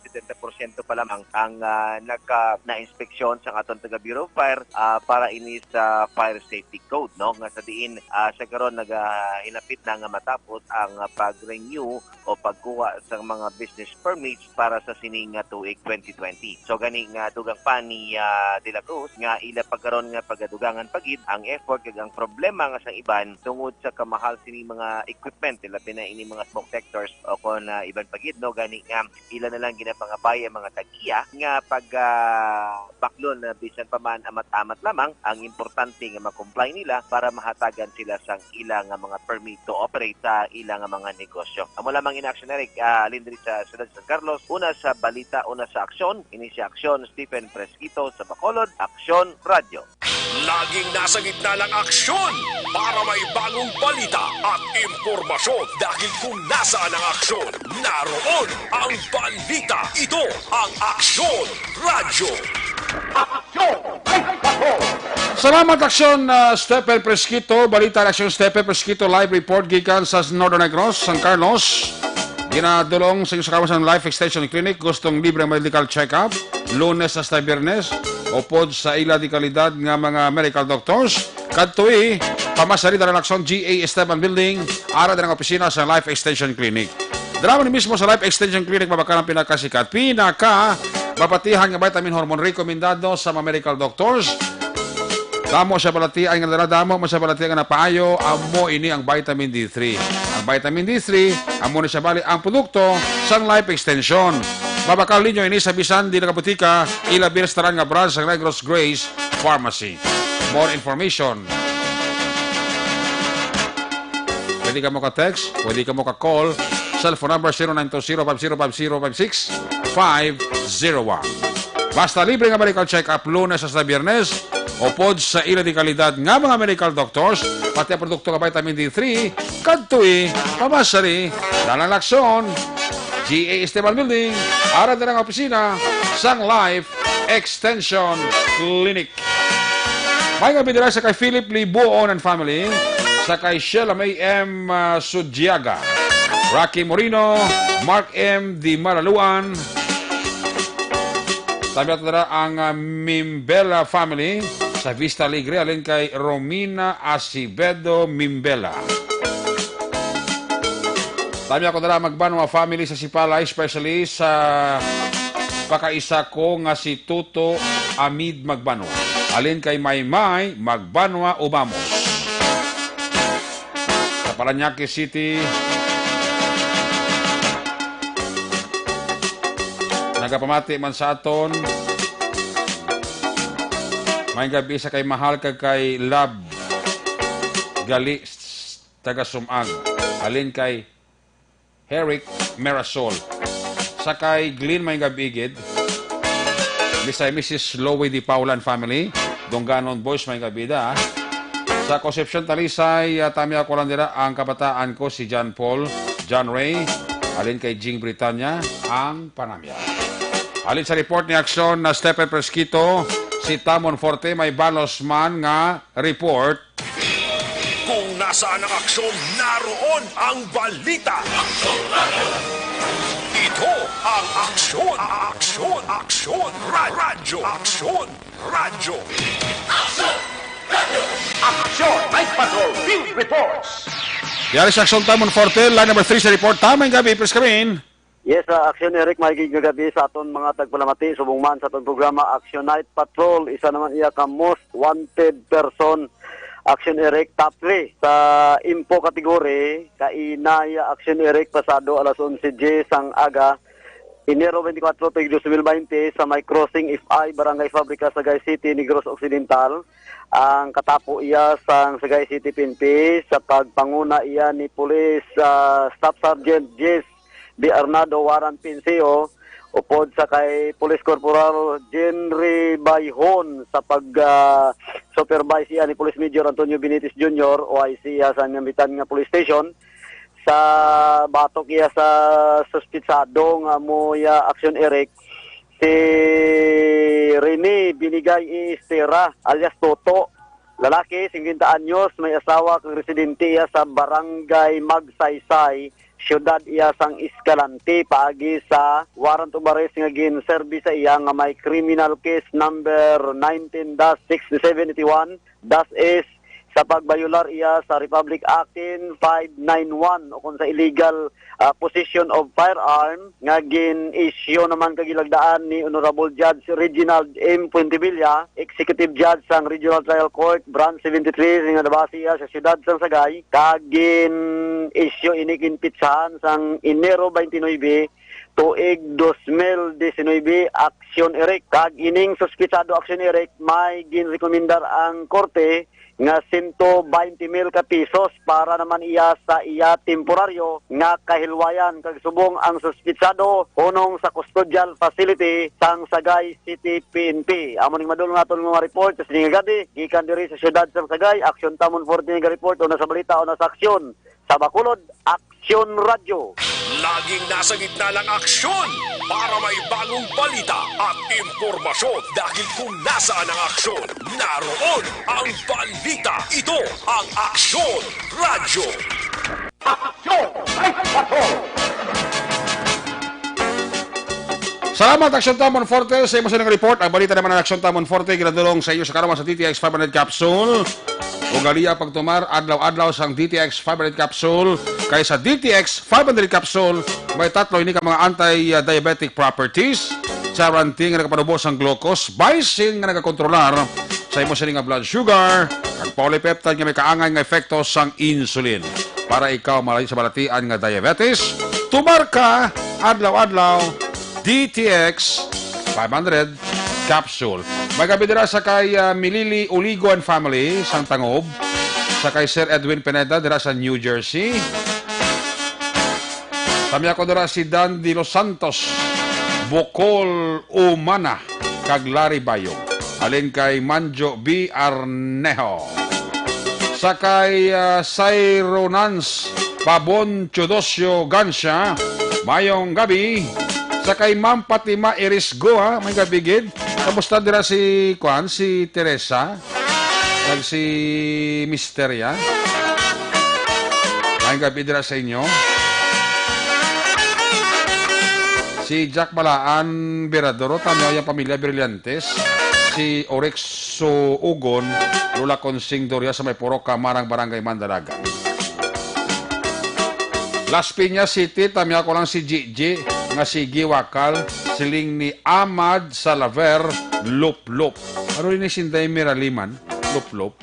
setenta porsyento pa lamang ang, ah, naka na-inspeksyon sa aton taga Bureau of Fire, ah, para ini sa fire safety code, no, nga sa diin, ah, sa karon nagahinapit na nga matapos ang, ah, pag-renew o pagkuha sa mga business permits para sa sini nga tuig twenty twenty. So gani nga dugang pa ni, ah, De La Cruz nga ila pagkaron nga pagadugangan pa gid ang effort kag ang problema nga sang iban tungod sa kamahal sini mga equipment, labi na ini mga smoke detectors o kon, ah, iban pa gid, no, gani nga ila na lang ginapangabay ang mga tag-iya nga pag, ah, baklon na bisan pa man amat-amat lamang, ang importante nga ma-comply nila para mahatagan sila sang ila nga mga permit to operate sa ila nga mga negosyo. Amo lamang in action, Eric, ah, halin diri sa siyudad sa San Carlos, una sa balita, una sa aksyon, ini si Aksyon Stephen Presquito sa Bacolod, Aksyon Radyo. Laging nasa gitna ng aksyon para may bagong balita at impormasyon. Dahil kung nasaan ang aksyon, naroon ang balita. Ito ang Aksyon Radyo. Aksyon! Salamat, Aksyon, ah, Stephen Presquito. Balita, Aksyon Stephen Presquito, live report gikan sa Northern Negros, San Carlos. Ginadulong sa inyo sa kawasan Life Extension Clinic. Gustong libre medical check-up, Lunes hasta Biyernes, upod sa ila di kalidad nga mga medical doctors. Kadtoi, pamasari dala Aksyon G A Esteban Building, ara dala nga opisina sa Life Extension Clinic. Dala man mismo sa Life Extension Clinic, mabakal ang pinakasikat, pinaka mapatihan nga vitamin hormone rekomendado sa mga medical doctors. Damo siya balatian nga dala, damo man siya balatian nga napaayo, amo ini ang vitamin D three. Ang vitamin D three, amo ni siya bali ang produkto sang Life Extension. Mabakal ninyo ini sa bisan di nakabutika, ilabi sa tanan nga branch sang Negros Grace Pharmacy. More information. Pwede ka mo ka-text, pwede ka mo ka-call. Cellphone number zero nine two zero five zero five zero five six five zero one. Basta libre nga medical check-up Lunes hasta Biyernes, upod sa ila di kalidad nga mga medical doctors, pati ang produkto nga vitamin D three, kadtoi, pamasari, dala Aksyon, G A Esteban Building, ara dala nga opisina sang Life Extension Clinic. May nga bidira sa kay Philip Libuon and family, sa kay Sheila May M, ah, Sudiaga, Rocky Moreno, Mark M Di Maraluan. Tabi ato dira ang, ah, Mimbela family sa Vista Alegre, alin kay Romina Acevedo Mimbela. Tabi ako dira Magbanwa family sa Sipala, especially sa pakaisa ko nga si Tuto Amid Magbanwa. Alin kay Maymay Magbanwa Ubamos. Parañaque City. Nagapamati man sa aton. May gabi sa kay Mahal kag kay Love. Gali s-, taga Sumang. Halin kay Herrick Merasol. Sa kay Glenn, may gabi gid. Misay Missus Lowy Di Paula and family. Dungganon Boys, may gabi da. Sa Concepcion, Talisay, ah, tami ako lang dira. Ang kabataan ko, si John Paul, John Ray, alin kay Jing Britanya, ang panamya. Alin sa report ni Aksyon na Stephen Fresquito, si Tamon Forte, may balos man nga report. Kung nasaan ang aksyon, naroon ang balita. Ito ang Aksyon, Aksyon, Aksyon, Ra-, Radyo, Aksyon, Radyo. Action! Night Patrol Field Reports! Yari sa Aksyon, Tamon Forte, line number three sa report. Tamang gabi, please come in. Yes, uh, Action Eric, may gigagabi sa aton mga tagpalamati, subong man sa aton programa, Action Night Patrol. Isa naman iya ka most wanted person, Action Eric, top three sa info category. Kainay, Action Eric, pasado alas onse diyes sang aga, Enero twenty-four, tuig dos mil baynte, sa may crossing F I, Barangay Fabrica, Sagay City, Negros Occidental. Ang katapo iya sang Sagay City P N P sa pagpanguna iya ni Police, ah, Staff Sergeant Jess B. Arnado, warrant P N C O, upod sa kay Police Corporal Jenry Bayhon sa pag, ah, supervise iya ni Police Major Antonio Benitez Junior, O I C iya sa Nyambitan nga Police Station. Sa batok iya sa suspitsado nga amo iya, Action Eric, si Rene Binigay Estera alias Toto. Lalaki, singkwenta anyos, may asawa kag residente iya sa Barangay Magsaysay, siyudad iya sang Escalante, paagi sa warrant of arrest nga gin-serve sa iya nga may criminal case number nineteen dash six seven eight one dash S sa pagbayolar iya sa Republic Act ten five nine one o kung sa illegal, ah, possession of firearm nga gin-issue naman kag ginlagdaan ni Honorable Judge Reginald M. Fuentebella, Executive Judge sang Regional Trial Court Branch seventy-three nga nabase iya sa siyudad sang Sagay, kag gin-issue ini, ginpitsahan sang Enero twenty-nine, tuig dos mil diecinuebe, Action Eric. Kag ining suspitsado, Action Eric, may ginrekomendar ang korte nga sento baynte mil ka pisos para naman iya sa iya temporaryo nga kahilwayan, kag subong ang suspitsado hunong sa custodial facility sang Sagay City P N P. Amo ning madulong naton nga report sa sining gabi gikan diri sa siyudad sang Sagay. Action Tamon Forte nga report, una sa balita, una sa aksyon. Sa Bacolod, Aksyon Radyo. Laging nasa gitna ng aksyon para may bagong balita at impormasyon, dahil kung nasaan ang aksyon, naroon ang balita. Ito ang Aksyon Radyo. Aksyon! Ay, patrol! Salamat, Aksyon Tamon Forte, sa imo sining report. Ang balita naman ng Aksyon Tamon Forte, ginadulong sa iyo sa karon sa D T X five hundred capsule. Ugaliya pagtumar adlaw-adlaw sang D T X five hundred capsule. Kay sa D T X five hundred capsule, may tatlo ini ka mga anti-diabetic properties. Charantin nga nagapanubo sang glucose, Bicin nga nagakontrolar sa imo sini nga blood sugar, kag polypeptide nga may kaangay nga epekto sang insulin. Para ikaw malayo sa balatian nga diabetes, tumar ka adlaw-adlaw D T X five hundred capsule. May gabi dira sa kay, ah, Milili Uligo and family sang Tangob, sa kay Sir Edwin Pineda dira sa New Jersey. Kami ako dira si Dan de los Santos, Bocol, Umana, kag Larry Bayog. Alin kay Manjo B. Arnejo. Sa kay, ah, Cyril Nance Pabon Teodosio Gancia, mayong gabi. Sa kay Ma'am Fatima Iris Go, ha, may gabi gid. Kamusta dira si, kuan, si Teresa? Kag si Mister ya? May gabi dira sa inyo. Si Jack Balaan Virador, tama yung pamilya Brillantes. Si Orexo Ugon, Lola Consing Doria sa may Purok Kamarang, Barangay Mandalagan. Las Piñas City, tami ako lang si Gigi nga sige wakal, siling ni Amad Salaver, Lup-lup. Ano rin ni Sinday Miraliman? Lup-lup.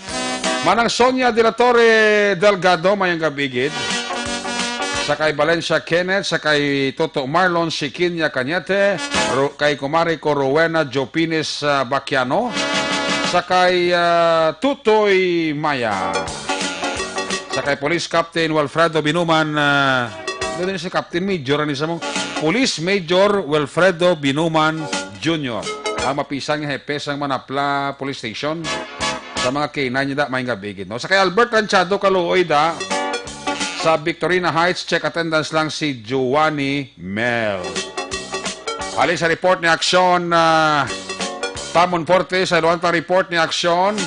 Manang Sonia de la Torre Delgado, mayang gabi gid. Sa kay Valencia Kenneth, sa kay Toto Marlon Sikinya Cañete, Ro-, kay kumari ko Rowena Jopines, ah, Baquiano, sa kay, ah, Tutoy Maya, sa kay Police Captain Wilfredo Binuman, ah, ano din si Captain Major, ano sa mo? Police Major Wilfredo Binuman Junior, ang mapisan nga hepe sang Manapla Police Station. Sa mga K nine niya da, may gabi gid, no? Sa kay Albert Ranchado, Kaluoy da. Sa Victorina Heights, check attendance lang si Giovanni Mel. Halin sa report ni Aksyon, ah, Tamon Forte, sa iluan pa report ni Aksyon,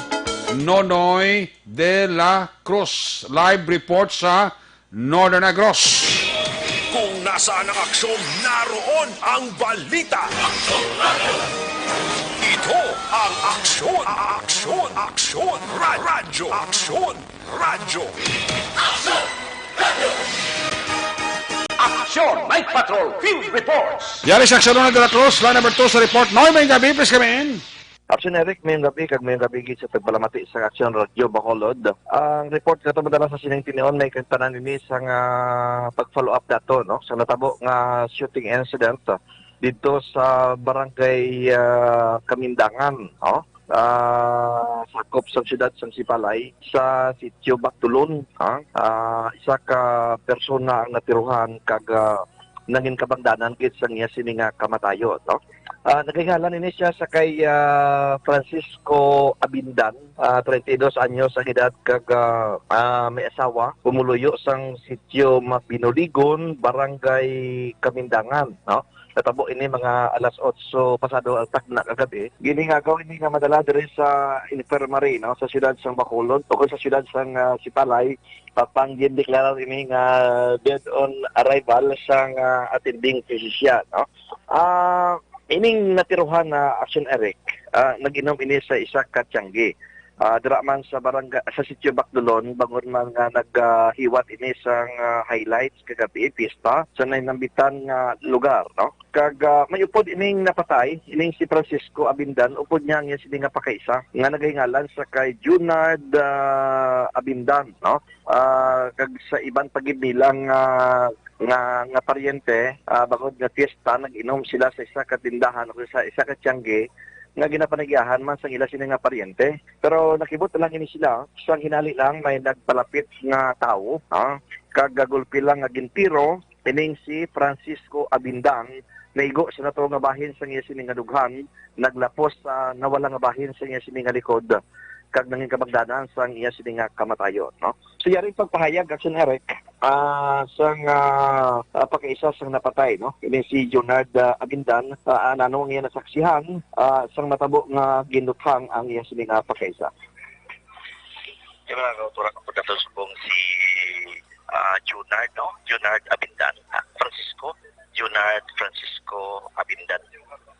Nonoy de la Cruz. Live report sa Northern Negros. Kung nasaan ang aksyon, naroon ang balita. Ito ang Aksyon, Aksyon, Aksyon, Ra-, Radyo, Aksyon, Radyo. Aksyon Night Patrol Field Reports. Yari sa Aksyon Nonoy de la Cruz, line number two sa report. Noy, may gabi, please come in. Aksyon Eric, mayong gabi, kag mayong gabi gid sa tagpalamati sa Aksyon Radyo Bacolod. Ang report nga to madala sa sining tinion, may kagtanan ini sa nga pag-follow up dato, no? Sa natabo nga shooting incident, ah, dito sa barangay, ah, Kamindangan, no? Ah, sakop sa siyudad sang Sipalay, sa sitio Bactulon, ha? Ah, isa ka persona ang natiruhan kag, ah, nangin kabangdanan gid sang iya sini nga kamatayon, no? Ah, naghingalan ini siya sa kay, ah, Francisco Abindan, ah, treinta y dos anyos ang edad kag, ah, ah, may asawa, pumuluyo sang sitio Mabinuligon, Barangay Kamindangan, no? Natabo ini mga alas otso pasado ang tagna kagabi. Gininhagaw ini nga madala diri sa infirmary, no, sa siyudad sang Bacolod o kung sa siyudad sang, ah, Sipalay, pa-, pang gindeklarar ini nga dead on arrival sang, ah, attending physician, no? Ah, ining natiruhan na Action Eric, ah, nag-inom ini sa isa ka tiyanggi. Ah, dira man sa barangay, sa Sitio Bacdolon, bangod man nga naghiwat ini sang, ah, highlights kagabi, pista, sa nahinambitan nga lugar, no? Kag, ah, may upod ining napatay, ining si Francisco Abindan, upod niya ang iya sini nga pakaisa, nga naghingalan sa kay Junard, ah, Abindan, no? Ah, kag sa iban pa gid nilang, ah, nga, nga paryente, ah, bangod nga fiesta, nag-inom sila sa isa ka tindahan o sa isa ka tiyanggi nga ginapanagyahan man sang ila sini nga paryente. Pero nakibot na lang ini sila, sang hinali lang may nagpalapit nga tawo, ha? Kag gagulpi lang nga gintiro ining si Francisco Abindang, naigo sa nato nga bahin sang iya sini nga dughan, naglapos sa nawala nga bahin sang iya sini nga likod, kag nangin kabagdanan sang iya sini nga kamatayon, no? So, yari ang pagpahayag, Action Eric, ah, sang, ah, ah, pagkaisa sang napatay, no? Ini si Junard, ah, Abindan, ah, ah, nano ang iya nasaksihan, ah, sang matabo nga ginduthang ang iya sini nga pagkaisa. Di ba, kauturan ko po dato subong si, ah, Junard, no? Junard Abindan, ah, Francisco, Junard Francisco Abindan.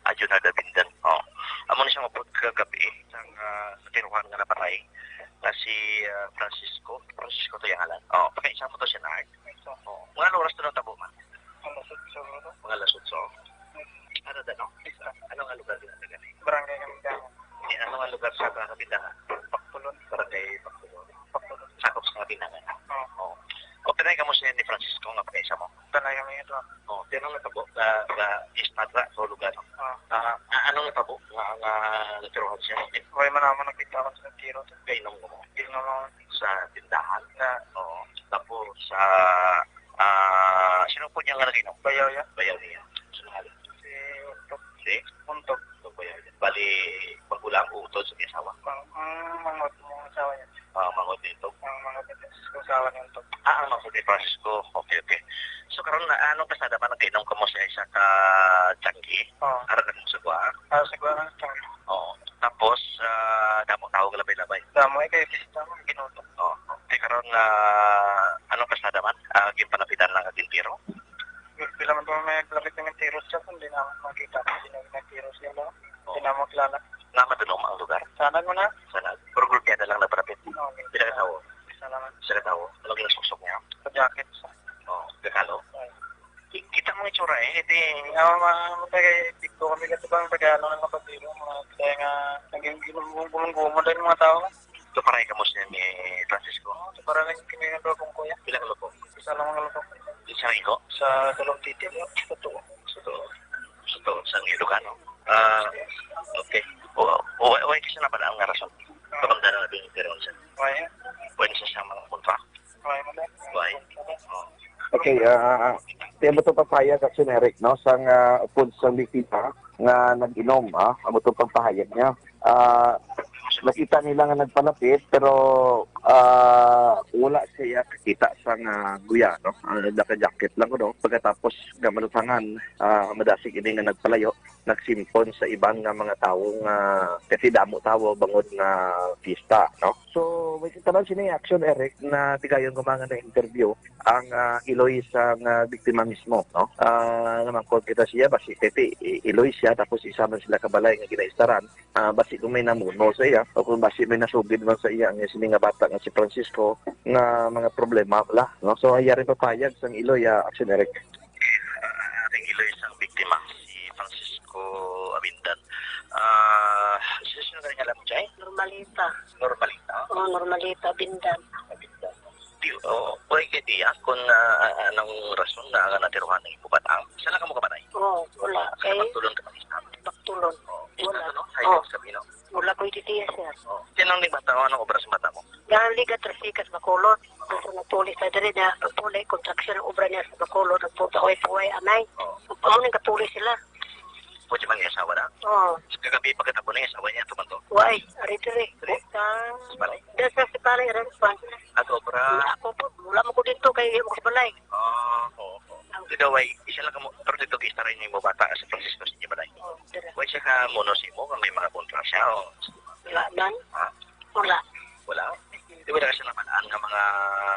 Ah, Junard Abindan, oh. Amo ni siya mapod kagabi, sang, ah, natiruhan nga napatay, nga si, ah, Francisco. Francisco to yung ngalan. Oh, pagkaisa mo to siya na. Oh. Mga oras to nang tabo man? Alas otso, bro. Mga alas otso. Ano da, no? Pista. Ano nga lugar din sa gani? Barangay Kamindangan. Eh, ano nga lugar sa Kamindangan? Pactolon. Barangay Pactolon. Pactolon. Sakop sa Kamindangan. Oo. Oh. O, pinay ka mo siya ni Francisco nga pagkaisa mo? Tanay kami ito. Oh, pero nga tabo, ga, ga, is matra sa lugar. Ah. Ah, ah, ano nga tabo nga, nga natiruhan siya? Wala man naman nakita ko sa tiro. Kainom ko mo? Kainom mo? Sa tindahan. Na. Oo. Tapos, sa, ah, sino po niya nga nag-inom? Bayaw ya. Bayaw niya. Sino nga? Si Untok. Si? Untok. Untok Bayaw. Bali, magulang utod sa asawa. Mang-, ang mangot mo ang asawa niya. Ah, mangot dito. Ang mangot dito. Ang asawa niya Untok. Ah, ang mangot ni Francisco. Okay, okay. So, karon na, anong kasada man nag-inom ka mo sa isa ka tiyanggi? Oo. Ara ka mo sa kuha? Ah, sa kuha ng tiyanggi. Oo. Tapos, ah, damo tao nga labay-labay. Damo, eh, kay pista man, ginutom. Oh, okay, karon, ah, anong pasada man? Ah, ginpalapitan lang ang tiro? Pila man to may lapit ng tiro siya, kung di na makita kung sino yung tiro siya, no? Oh. Di na makilala. Nga madulom ang lugar? Sanag mo na? Sanag. Pero gulpiada lang nagpalapit. Oo, okay. Pila ka tawo? Isa lang. Isa ka tawo? Ano ginasuksok niya? Sa jacket. Oh, kakalo? Ay. Ki-, kita mo itsura eh. Ito eh, nga mga, mga taga-, dito kami kasi bang taga ano ng kapatid mo, mga kaya nga, naging gumulong-gumulong din mga tao. Tuparay kamo siya ni Francisco? Tuparay lang kami nga lubong, kuya. Pila ka lubong? Isa lang ang lubong. Isa lang iko? Sa dalawang titin, no? Sa tuo. Sa tuo. Sa tuo, sa Ilocano. Ah, okay. O, o, o, wala kasi na pala ang rason. Kapag dala na binigay ron siya. Why? Pwede siya sa mga kontra. Why? Why? Oh. Okay, ah, ah, ah. Di mo to papayag, Action Eric, no? Sang, ah, upod sang biktima nga nag-inom, ah, amo to pagpahayag niya. Ah, nakita nila nga nagpalapit, pero, ah, wala siya kakita sang, ah, guya, no? Ah, naka-jacket lang ko, no? Pagkatapos nga malutangan, ah, madasig ini nga nagpalayo, nagsimpon sa iban nga mga tawo nga kasi damo tawo bangod nga pista, no? So, may tanan sini, Action Eric, na tigayon ko mga na-interview ang, ah, iloy sa nga biktima mismo, no? Ah, namangkot kita siya, basi tete, i-, iloy siya, tapos isa man sila kabalay nga ginaistaran, ah, basi kung may namuno sa iya, o kung basi may nasugid man sa iya, ang sini nga bata nga si Francisco, nga mga problema, wala, no? So, hayari papayag sang iloy, ah, Action Eric. Ah, ang iloy sang biktima, si Francisco Abindan. Ah, sino, sino nga ngalan mo, Chay? Normalita. Normalita? Oh, Normalita Abindan. Abindan. Di, oh, wala ka idea kung, ah, anong rason na nga natiruhan ang imo bata? Saan ka mo kabalay? Oh, wala. Sa Kay Pagtulon ka mag-isa? Pagtulon. Oh, isa Wala. to, no? Hayop Oh. sa Bino? Wala ko idea, sir. Oh. Sino ang bata? Anong obra sa bata mo? Galing Liga Trasikas, Bacolod. Gusto na tulis na diri na tuloy kontraksyon ang obra niya sa Bacolod. Nagpunta ko ito ay anay. Oh. Amo nang katuloy sila. Pwede man yung asawa na? Oh. Sa kagabi pagkatapos na yung asawa niya, tumanto? Why? Ari diri. Diri? Sa Sa balay? Dahil sa si pare, rin pa. At obra? Ako po, wala mo ko dito kay ako sa balay. Ah, oo. Ikaw ay, isa lang ka mo, pero dito, guys, taray niyo mo bata sa Francisco sa inyo balay. Oh, dira. Why siya ka muno sa imo kung may mga kontra siya, o? Wala man. Ah. Wala. Wala? Di ba na siya naman ang nga mga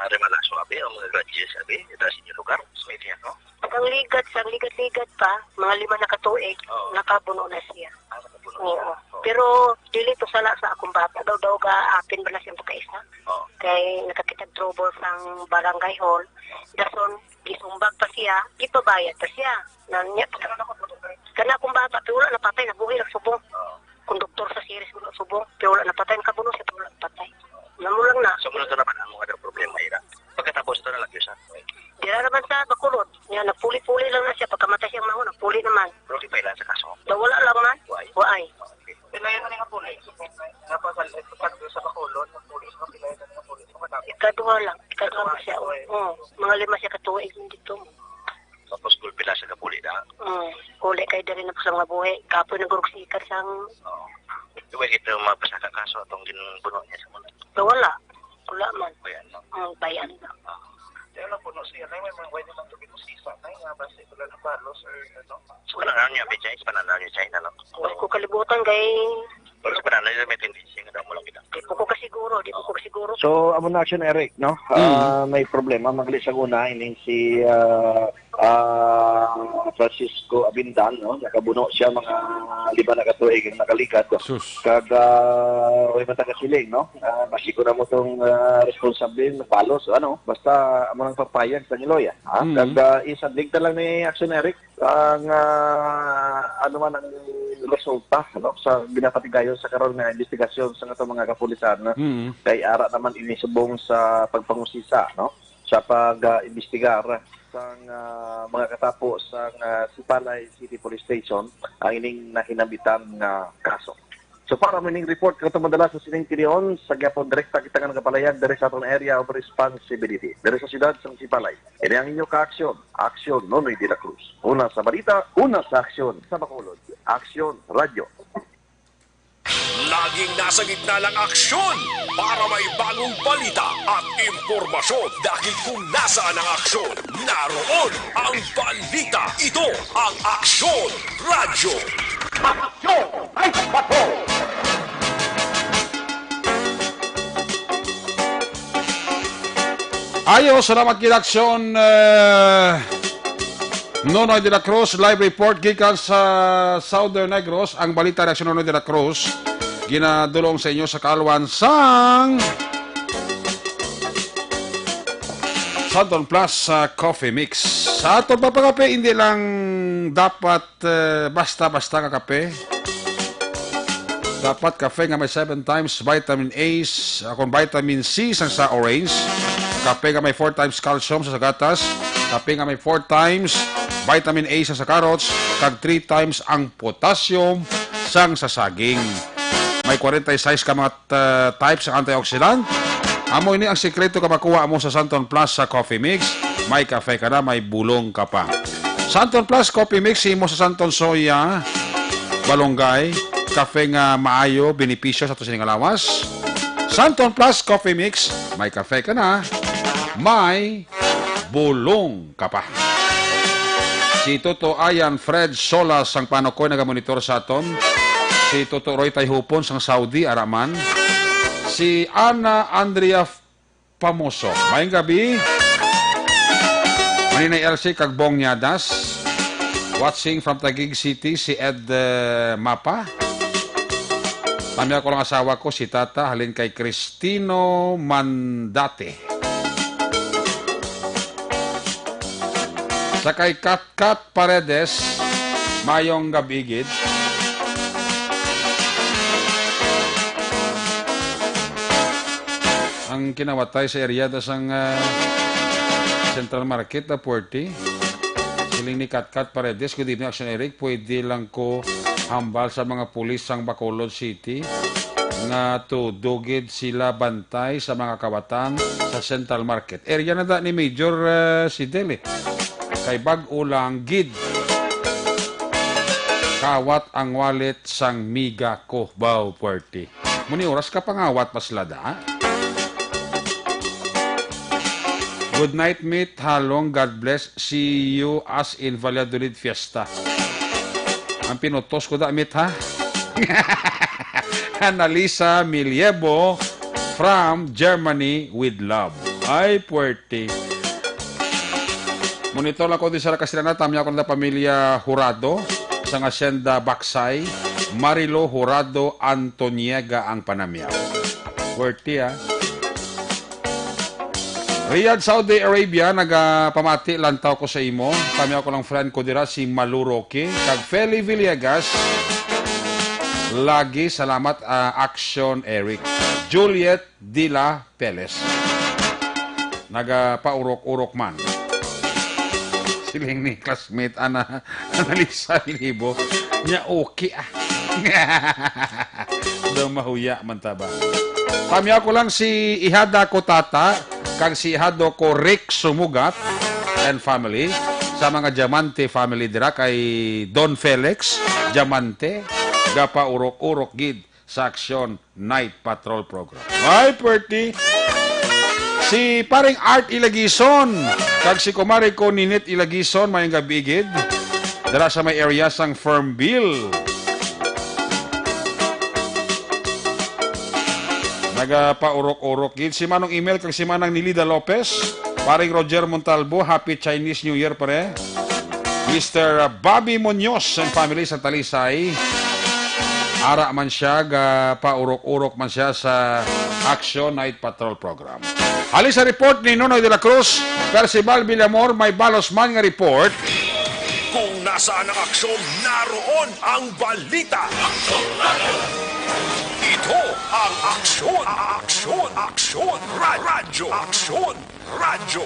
remalaso, abi, o mga grudges, abi, ito sa inyo lugar, sa may tiyan, no? Ang ligad, sa ligad-ligad pa, mga lima na katuig, Oo. nakabuno na siya. Ah, nakabuno Oo. siya. Oo. Pero dili to sala sa akong bata. Daw, daw ga apin ba na siyang pagkaisa? Oo. Kay nakakita trouble sang barangay hall. Dason, gisumbag pa siya, gipabayad pa siya. Nanya, kana akong bata, pero wala napatay, nabuhi lang subong. Oo. Konduktor sa series mo subong, pero wala napatay, nakabuno siya, pero wala napatay. Namo lang na. So, muna to naman ang mga problema, ira. Pagkatapos ito na lang, yun sa Dira naman sa Bacolod. Niya, nagpuli-puli lang na siya. Pagkamatay siyang maho, nagpuli naman. Pero di pa ilan sa kaso? Nawala lang man. Why? Why? Pila yun nga puli? Nga pa sa, sa, sa Bacolod, nagpuli sa pila yun nga puli? Sa Bacolod. Ikaduha lang. Ikaduha lang siya. Oo. Mga lima siya katuig dito. Tapos gulpi lang sa kapuli na. Mm. Uli kay dali na po sa mga buhi. Kapoy na gurog sikat sang Oo. Di ba ito mapasaka kaso atong ginbuno niya sa muna? Nawala. Wala man. Bayan lang. Mm, bayan lang. Ah. Kaya lang puno siya, nay, may mga way nilang gabi mo sisa, nay, nga basi wala na balos or ano. So, pananaw niya, Bichay? Pananaw niya, Chay, ano? Wala ko kalibutan kay Pero sa pananaw niya, may tendency nga daw mo lang kita. Di po ko kasiguro, di po ko kasiguro. So, amo na, Action Eric, no? Mm. Ah, may problema, magli sa una, ining si, ah, ah, Francisco Abindan, no? Nakabuno siya mga lima na katuig ang nakaligad. Sus. Kag, ah, way matagasiling, no? Ah, basi ko na mo tong, ah, responsable, napalos, ano? Basta, amo nang papayag sa niloya, ha? Mm. Kag, ah, isadlig ta lang ni Action Eric, ang, ah, ano man ang resulta, no? Sa ginapatigayon sa karon nga investigasyon sa ato mga kapulisan, no? Mm. Kay ara naman ini subong sa pagpangusisa, no? Sa pag, ah, imbestigar sang, ah, mga katapo sang, ah, Sipalay City Police Station ang ining nahinambitan nga kaso. So, para mo ining report, kato madala sa sining tinion, sa gyapon direkta kita nga nagapalayag diri sa aton area of responsibility, diri sa siyudad sang Sipalay. Ini ang inyo ka-aksyon, Aksyon Nonoy de la Cruz. Una sa balita, una sa aksyon, sa Bacolod, Aksyon Radyo. Laging nasa gitna ng aksyon para may bagong balita at impormasyon, dahil kung nasaan ang aksyon, naroon ang balita. Ito ang Aksyon Radyo. Aksyon! Ay, bato! Ayo, salamat gid, Aksyon, eh, Nonoy de la Cruz, live report gikan sa Southern Negros. Ang balita ni Aksyon Nonoy de la Cruz, ginadulong sa inyo sa kaalwan sang Santon Plus, ah, Coffee Mix. Sa aton pagpakape, hindi lang dapat, eh, basta-basta nga kape. Dapat kape nga may seven times vitamin A, s-, akon vitamin C sang sa orange, kape nga may four times calcium sa, sa gatas, kape nga may four times vitamin A sang sa carrots, kag three times ang potassium sang sa saging. May forty-six ka mga, uh, types ang antioxidant. Amo ini ang sikreto ka makuha mo sa Santon Plus sa Coffee Mix. May kape ka na, may bulong ka pa. Santon Plus Coffee Mix, himo sa Santon Soya, Balonggay, kape nga maayo, benepisyo sa aton sini nga lawas. Santon Plus Coffee Mix, may kape ka na, may bulong ka pa. Si Toto Ayan Fred Solas sang Panokoy nagamonitor sa aton. Si Toto Roy Tayhupon sang Saudi, ara man. Si Ana Andrea Pamoso. Mayong gabi. Maninay Elsie kag Bong Nyadas. Watching from Taguig City, si Ed, eh, Mapa. Tami ako lang asawa ko, si Tata, halin kay Cristino Mandate. Sa kay Katkat Paredes, mayong gabi gid. Ang kinawatay sa area ta sang, ah, Central Market na puwerte. Siling ni Katkat Paredes, "Good evening, Action Eric. Pwede lang ko hambal sa mga pulis sang Bacolod City nga todo gid sila bantay sa mga kawatan sa Central Market." Area na da ni Major, ah, Sidel, eh. Kay bag-o lang gid kawat ang wallet sang miga ko, baw, puwerte. Muni oras ka pangawat pa sila da. Good night, Mit Halong. God bless. See you as in Valladolid Fiesta. Ang pinutos ko da, Mit, ha? Annalisa Miliebo from Germany with love. Ay, puwerte. Monitor lang ko din sa Castellana. Tami ako na pamilya Jurado sang Hacienda Baksay. Marilo Jurado Antoniega ang panamyaw. Puwerte, ah. Riyadh, Saudi Arabia, nagapamati lantaw ko sa imo. Tami ako lang friend ko dira, si Malu Roque, kag Feli Villegas. Lagi salamat, ah, Action Eric. Juliet Dila Peles. Nagapaurok-urok man. Siling ni classmate, ana, Annalisa Libo. Nya okay, ah. Daw mahuya man ta ba? Pamyaw ko lang si Ihada ko Tata, kag si Ihado ko Rick Sumugat and family, sa mga Diamante family dira kay Don Felix Diamante, gapaurok-urok gid sa Aksyon Night Patrol Program. Ay, puwerte. Si Paring Art Ilagison kag si Kumare ko Ninit Ilagison, mayong gabi gid. Dara sa may area sang Fernville. Nagapaurok-urok gid si Manong Emil kag si Manang Nilida Lopez. Paring Roger Montalbo, Happy Chinese New Year, pare. Mister Bobby Muñoz and family sa Talisay. Ara man siya, gapaurok-urok man siya sa Action Night Patrol Program. Halin sa report ni Nonoy de la Cruz, Percival Villamor, may balos man nga report. Kung nasaan ang aksyon, naroon ang balita. Ito ang Aksyon, Aksyon, Aksyon, Ra-, Radyo, Aksyon, Radyo.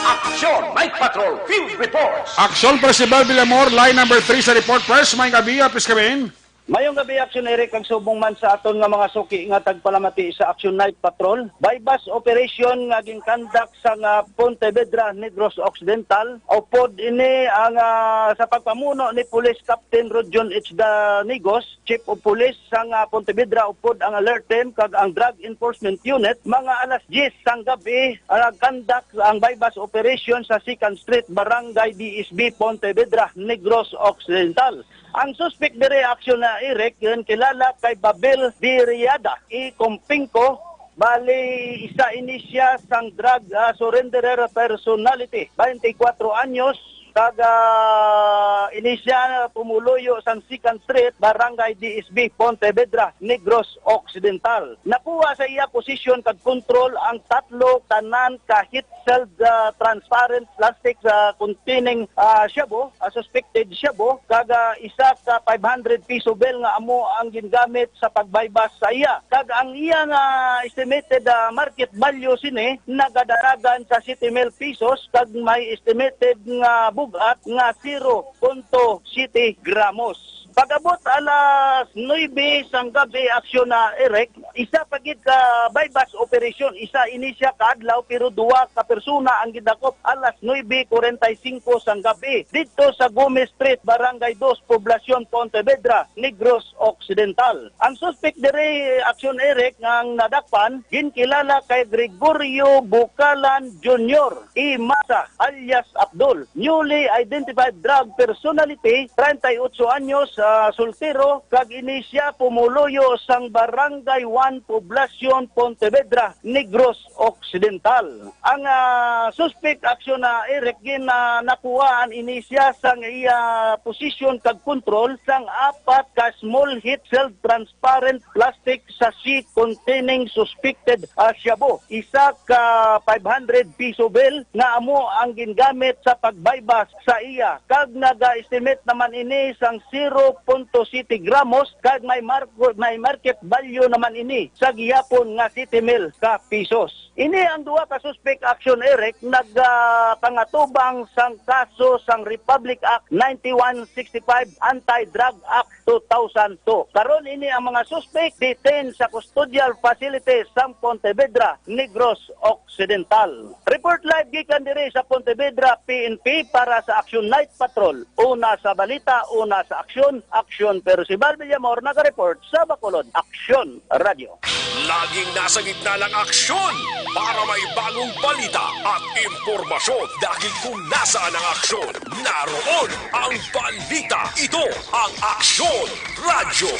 Aksyon Night Patrol Field Reports. Aksyon, Percival Villamor, line number three sa report. First, may gabi, apis kami. Mayong gabi, Aksyon Eric, kag subong man sa aton nga mga suki nga tagpalamati sa Action Night Patrol. Buy-bust operation nga ginkandak sa nga Pontevedra, Negros Occidental. Upod ini ang, ah, sa pagpamuno ni Police Captain Rodjon H. Danigos, Chief of Police sa nga Pontevedra, upod ang alert team kag ang Drug Enforcement Unit. Mga alas diyes sang gabi, ah, nagkandak ang buy-bust operation sa Second Street, Barangay D S B, Pontevedra, Negros Occidental. Ang suspek diri, Aksyon Eric, kilala kay Babel Diriada y Compinco, bali isa ini siya sang drug, ah, surrenderer personality, twenty-four anyos, Kag, ah, ini siya pumuluyo sang Second Street, Barangay D S B, Pontevedra, Negros Occidental. Nakuha sa iya posisyon kag kontrol ang tatlo tanan ka heat-sealed, ah, transparent plastic, ah, containing, ah, shabu, ah, suspected shabu, kag, ah, isa ka five hundred piso bill nga amo ang gingamit sa pag-buy-bust sa iya. Kag ang iya nga estimated, ah, market value sini nagadaragan sa siyete mil pesos, kag may estimated nga bug-at nga zero punto siyete gramos. Pag-abot alas nuebe sang gabi, aksyon na, Eric, isa pa gid ka buy-bust operation. Isa ini siya ka adlaw, pero duwa ka persona ang gidakop alas nuebe kuwarenta y singko sang gabi didto sa Gomez Street, Barangay Dos, Poblacion, Pontevedra, Negros Occidental. Ang suspect diri, aksyon, Eric, nga ang nadakpan, ginkilala kay Gregorio Bucalan Junior Imasa alias Abdul, newly identified drug personality, treinta y ocho anyos, ah, soltero, kag ini siya pumuluyo sang Barangay One, Poblacion, Pontevedra, Negros Occidental. Ang, ah, suspect, aksyon na, Eric, gin, ah, nakuhaan ini siya sang iya posisyon kag kontrol sang apat ka small heat-sealed transparent plastic sachet containing suspected, ah, shabu. Isa ka five hundred piso bill nga amo ang gingamit sa pag-buy-bust sa iya, kag naga-estimate naman ini sang zero punto siyete gramos, kag may mar-, may market value naman ini sa gihapon nga siyete mil ka pesos. Ini ang duha ka suspek, aksyon, Eric, nag, ah, pangatubang sang kaso sang Republic Act ninety-one sixty-five, Anti-Drug Act two thousand two. Karon ini ang mga suspek detained sa custodial facility sang Pontevedra, Negros Occidental. Report live gikan diri sa Pontevedra P N P para sa Action Night Patrol. Una sa balita, una sa aksyon, Aksyon. Percival Villamor naka-report sa Bacolod. Aksyon Radio. Laging nasa gitna ng aksyon para may bagong balita at impormasyon. Dahil kung nasaan ang aksyon, naroon ang balita. Ito ang Aksyon Radyo.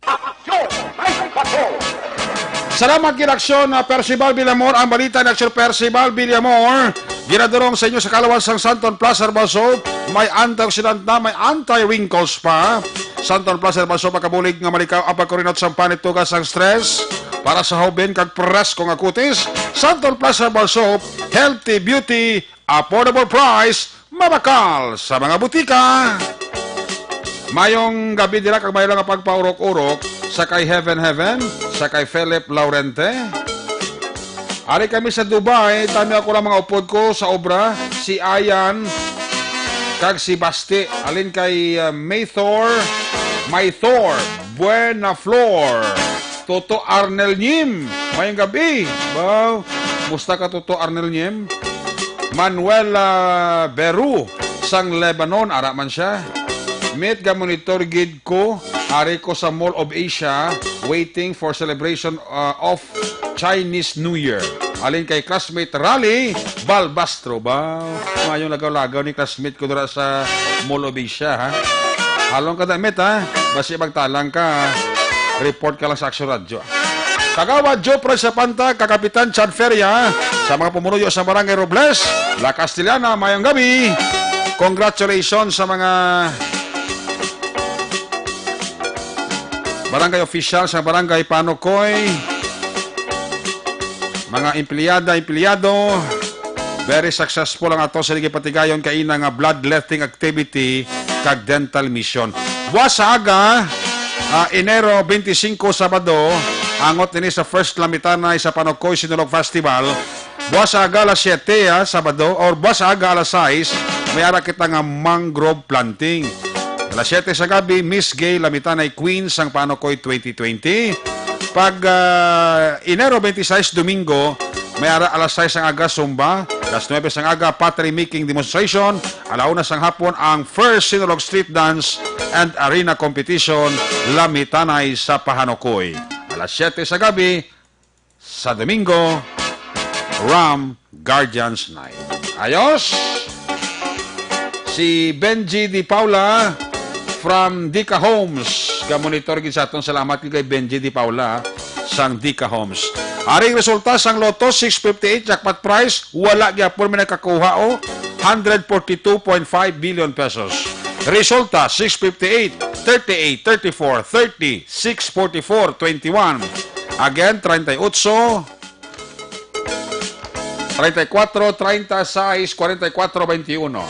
Aksyon! May bato! Salamat gid, Aksyon, ah, Percival Villamor. Ang balita ni Aksyon Percival Villamor, ginadurong sa inyo sa kalawan sang Santon Plus Herbal Soap. May antioxidant na, may anti-wrinkles pa. Santon Plus Herbal Soap, makabulig nga malikaw ang pagkurinot sang panit, tuga sang stress. Para sa hoben kag presko nga kutis, Santon Plus Herbal Soap, healthy beauty, affordable price, mabakal sa mga butika. Mayong gabi dira kag mayo lang nga pagpaurok-urok sa kay Heaven Heaven, sa kay Philip Laurente. Ari kami sa Dubai, tami ako lang mga upod ko sa obra, si Ayan kag si Basti. Alin kay, uh, Maythor, Maythor, Buena Flor. Toto Arnel Nyim, mayong gabi. Wow. Musta ka, Toto Arnel Nyim? Manuel, ah, Beru, sang Lebanon, ara man siya. Mit ga monitor gid ko, ari ko sa Mall of Asia, waiting for celebration, ah, of Chinese New Year. Alin kay classmate Rally Balbastro ba? Mayong lagaw-lagaw ni classmate ko dira sa Mall of Asia, ha? Halong ka damit, ha? Basi magtalang ka, ha? Report ka lang sa Aksyon Radyo. Kagawad Jopra Sapanta, Kakapitan Chad Feria, sa mga pumunuyo sa Barangay Robles, La Castellana, mayong gabi. Congratulations sa mga barangay official sa Barangay Panokoy, mga empleyada, empleyado. Very successful ang ato sa ligipatigayon kaina nga bloodletting activity kag dental mission. Buwas sa aga, ah, Enero twenty-five, Sabado, angot nini sa First Lamitanay sa Panokoy Sinulog Festival. Buwas sa aga alas siyete, ah, Sabado, or buwas sa aga alas sais, may ara kita nga mangrove planting. Alas siyete sa gabi, Miss Gay Lamitanay Queen sang Panokoy twenty twenty. Pag, ah, Enero twenty-six, Domingo, may ara alas sais sang aga, Zumba, alas nuebe sang aga, pottery making demonstration, ala una sang hapon, ang first Sinulog Street Dance and Arena Competition, Lamitanay sa Panokoy. Alas siyete sa gabi, sa Domingo, Ram Guardians Night. Ayos! Si Benji Di Paula from Dica Homes. Ga-monitor gid sa aton. Salamat gid kay Benji Di Paula sang Dica Homes. Aring resulta sang Lotto six fifty-eight jackpot prize, wala gyapon may nakakuha, oh. hundred forty-two point five billion pesos. Resulta, six fifty-eight, thirty-eight, thirty-four, thirty, six forty-four, twenty-one. Again, treinta y ocho, treinta y cuatro, treinta y seis, cuarenta y cuatro, veintiuno.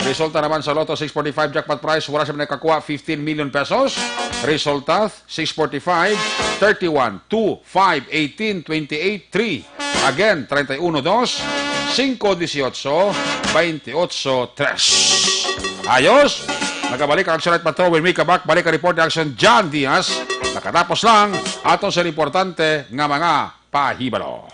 Resulta naman sa Lotto six forty-five jackpot prize, wala siya nakakuha, fifteen million pesos. Resulta, six forty-five, thirty-one, two, five, eighteen, twenty-eight, three. Again, treinta y uno, dos, cinco, dieciocho, veintiocho, tres. Ayos! Nagabalik ang Action Night Patrol with Mika Bak. Balik ang report ni Action John Diaz. Nakatapos lang aton sa importante nga mga pahibalo.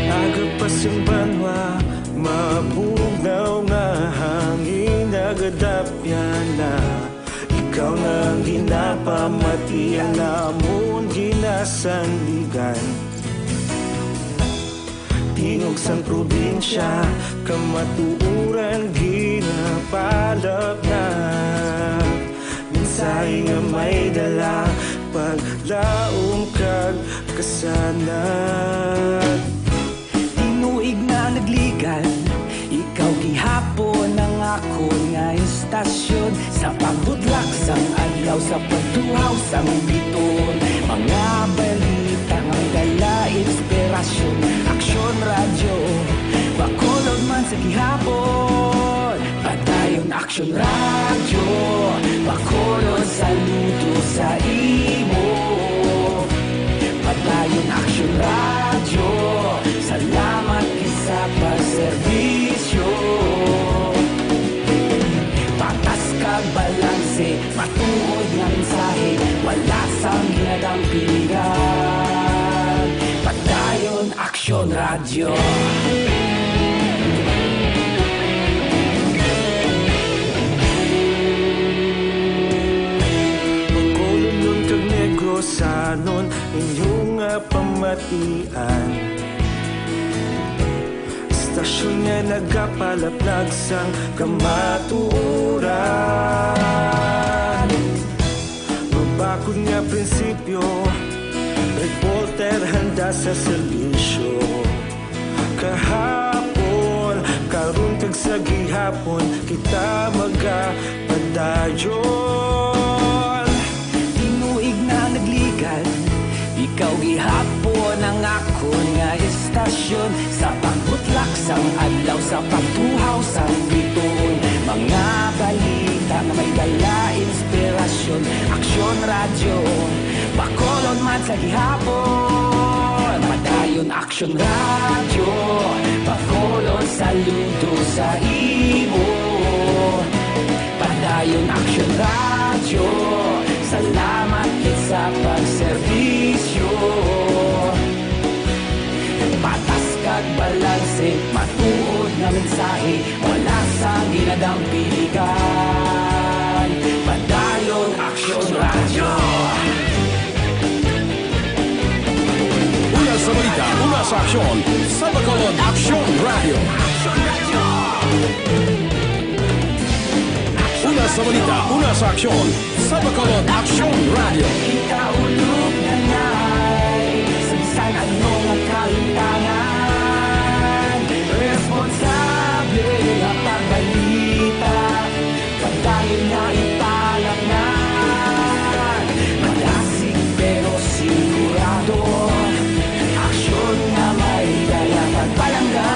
Agapas ang banwa, mabugnaw nga hangin, nagadapya na. Ikaw na ang ginapamati, ang amon ginasandigan. Tingog sang probinsya, kamatuoran ginapalapnag. Mensahe nga may dala, paglaom kag kasanag. Tinuig na nagligan, ikaw gihapon ang akon nga istasyon. Sa pagbutlak sang adlaw, sa pagtuhaw sang bituon, mga balita nga may dala inspirasyon. Aksyon Radyo, Bacolod man sa gihapon. Padayon Aksyon Radyo, Bacolod, saludo sa imo. Padayon Aksyon Radyo, salamat gid sa pagserbisyo. Patas kag balanse, matuod nga mensahe, wala sang ginadampigan. Padayon Aksyon Radyo. Bacolodnon kag Negrosanon, inyo nga pamatian. Istasyon nga nagapalaplag sang kamatuoran. Mabakod nga prinsipyo, reporter handa sa serbisyo. Kahapon, karon, kag sa gihapon, kita magapadayon. Tinuig na nagligan, ikaw gihapon ang akon nga istasyon. Sa pagbutlak sang adlaw, sa pagtuhaw sang bituon, mga balita nga may dala inspirasyon. Aksyon Radyo, Bacolod man sa gihapon. Padayon Aksyon Radyo, Bacolod, saludo sa imo. Padayon Aksyon Radyo, salamat gid sa pagserbisyo. Patas kag balanse, matuod nga mensahe, wala sang ginadampigan. Padayon Aksyon Radyo. Una sa balita, una sa aksyon, sa Bacolod Aksyon Radyo. Una sa balita, una sa aksyon, sa Bacolod Aksyon Radyo. Kita ulog na ngay, sa bisan ano nga kalimtangan, responsable nga pagbalita. Padayon nga ipalapngan, madasig pero sigurado, aksyon nga may dala pagpalangga.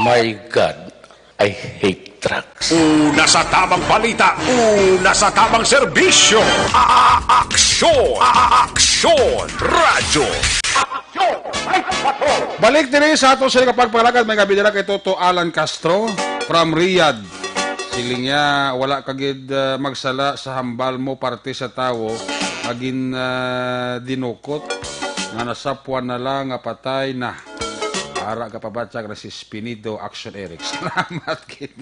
My God, I hate truck. Una sa tamang balita, una sa tamang serbisyo. A-, a-, aksyon, a-, a-, aksyon, radyo. Balik diri sa ato sa kapagpalagad, may gabi dira kay Toto Alan Castro from Riyadh. Siling niya, wala ka gid, ah, magsala sa hambal mo parte sa tawo nga gin, ah, dinukot nga nasapwan na lang nga patay na. Ara ka pabatyag na si Spinido Action Eric. Salamat gid.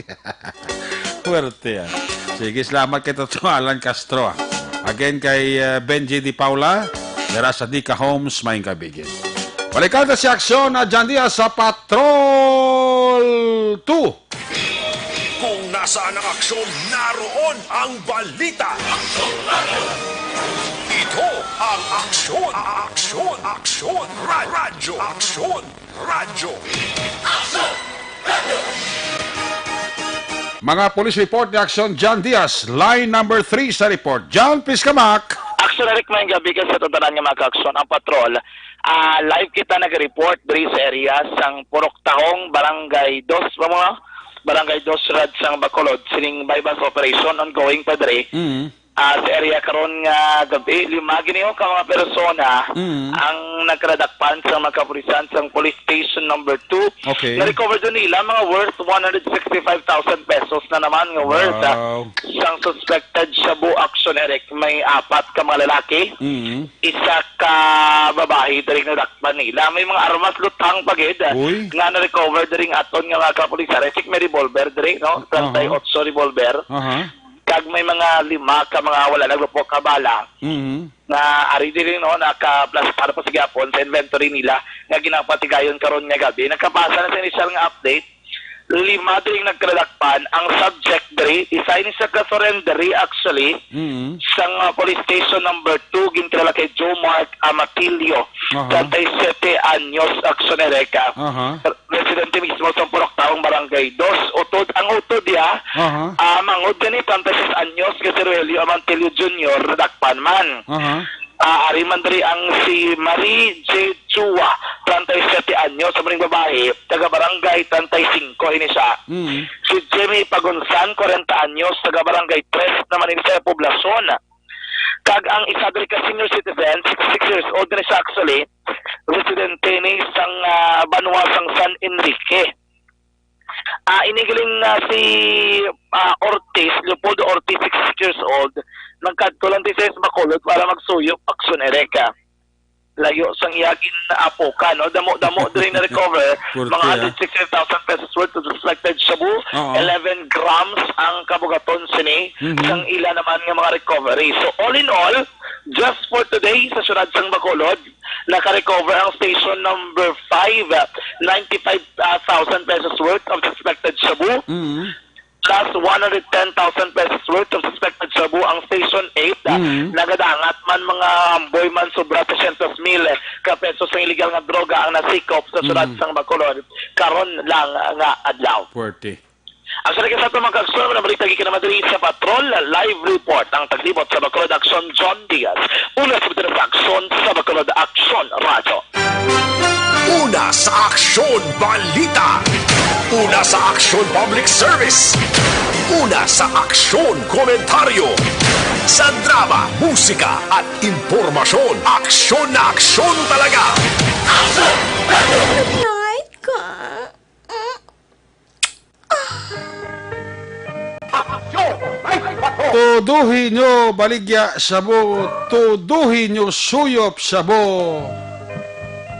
Puwerte, ah. Sige, salamat kay Toto Alan Castro, ah. Again kay, ah, Benji Di Paula, dira sa Dica Homes, Maayong Gabi gid. Balikan ta si Aksyon na John Diaz sa Patrol two. Kung nasaan ang aksyon, naroon ang balita. Ito ang Aksyon, Aksyon, Aksyon, Ra-, Radyo, Aksyon, Radyo. Mga police report ni Aksyon John Diaz, line number three sa report. John, please come back. Aksyon, Eric, maayong gabi ka sa tanan nga mga kaaksyon. Ang patrol, ah, live kita nag-report diri sa area sang Purok Tahong, Barangay Dos, ba mo? Barangay Dos, Rad sang Bacolod. Sining buy-bust operation ongoing pa diri. Mm. Ah, sa area karon nga gabi, lima gini ka mga persona Mm. ang nagkadakpan sa mga kapulisan sang Police Station Number Two. Okay. Na-recover daw nila mga worth one hundred sixty-five thousand pesos na naman nga worth, ah, Wow. sang suspected shabu action, Eric. May apat ka mga lalaki, Mm. isa ka babae diri nga nadakpan nila. May mga armas lutang pa gid, ah, Uy. nga na-recover diri nga aton nga mga kapulisan. I think may revolver diri, no? Aha. Treinta y ocho revolver. Aha. Kag may mga lima ka mga wala naglupok nga bala Mhm. nga ari diri, no, nakaplastar pa sa gihapon sa inventory nila nga ginapatigayon karon nga gabi. Nagkapasa na sa initial nga update, lima diri ang nagkadakpan. Ang subject diri, isa ini sa ka-surrender actually Mhm. sang, ah, police station number two, ginkilala kay Joe Mark Amatilio, Aha. treinta y siete anyos, aksyon, Eric, ah. Aha. Residente mismo sa Purok Tahong, Barangay Dos. Utod, ang utod niya, Aha. ah, mangod gani, treinta y seis anyos, nga si Rogelio Amantilio Junior, nadakpan man. Aha. Ah, ari man diri ang si Marie J Chua, treinta y siete anyos, sa maring babae, taga Barangay treinta y cinco ini siya. Mm. Si Jimmy Pagunsan, kwarenta anyos, taga Barangay Tres naman ini sa poblasyon. Kag ang isa diri ka senior citizen, sixty-six years old na siya actually, residente ni sang, ah, banwa sang San Enrique. Ah, ini galing nga si, ah, Ortiz, Leopoldo Ortiz, sixty-six years old, nagkadto lang di sa Bacolod para magsuyop aksyon, Eric, ah. Layo sang iya gin-apukan, no? Damo-damo diri na-recover, Purti, mga ah. hundred sixty thousand pesos worth of suspected shabu, Oo. eleven grams ang kabugaton sini, Mhm. sang ila naman nga mga recovery. So, all in all, just for today, sa siyudad sang Bacolod, naka-recover ang station number five, ninety-five thousand pesos worth of suspected shabu, Mhm. plus one hundred ten thousand pesos worth of suspected shabu ang Station eight. Mm. Nagadangat man, mga amboy man, sobra trescientos mil ka pesos ang illegal nga droga ang nasikop sa siyudad Mm. sang Bacolod karon lang nga adlaw. Forty. Ang sa sa ato mga kaaksyon, mga balita gikan naman diri sa Patrol Live Report, ang taglibot sa Bacolod Aksyon, John Diaz. Una sa Bacolod Aksyon, sa Bacolod Aksyon Radyo. Una sa aksyon, balita. Una sa aksyon, public service. Una sa aksyon, komentaryo. Sa drama, musika, at impormasyon, aksyon na aksyon talaga. Night ka. Tuduhi nyo baligya shabu, tuduhi nyo suyop shabu.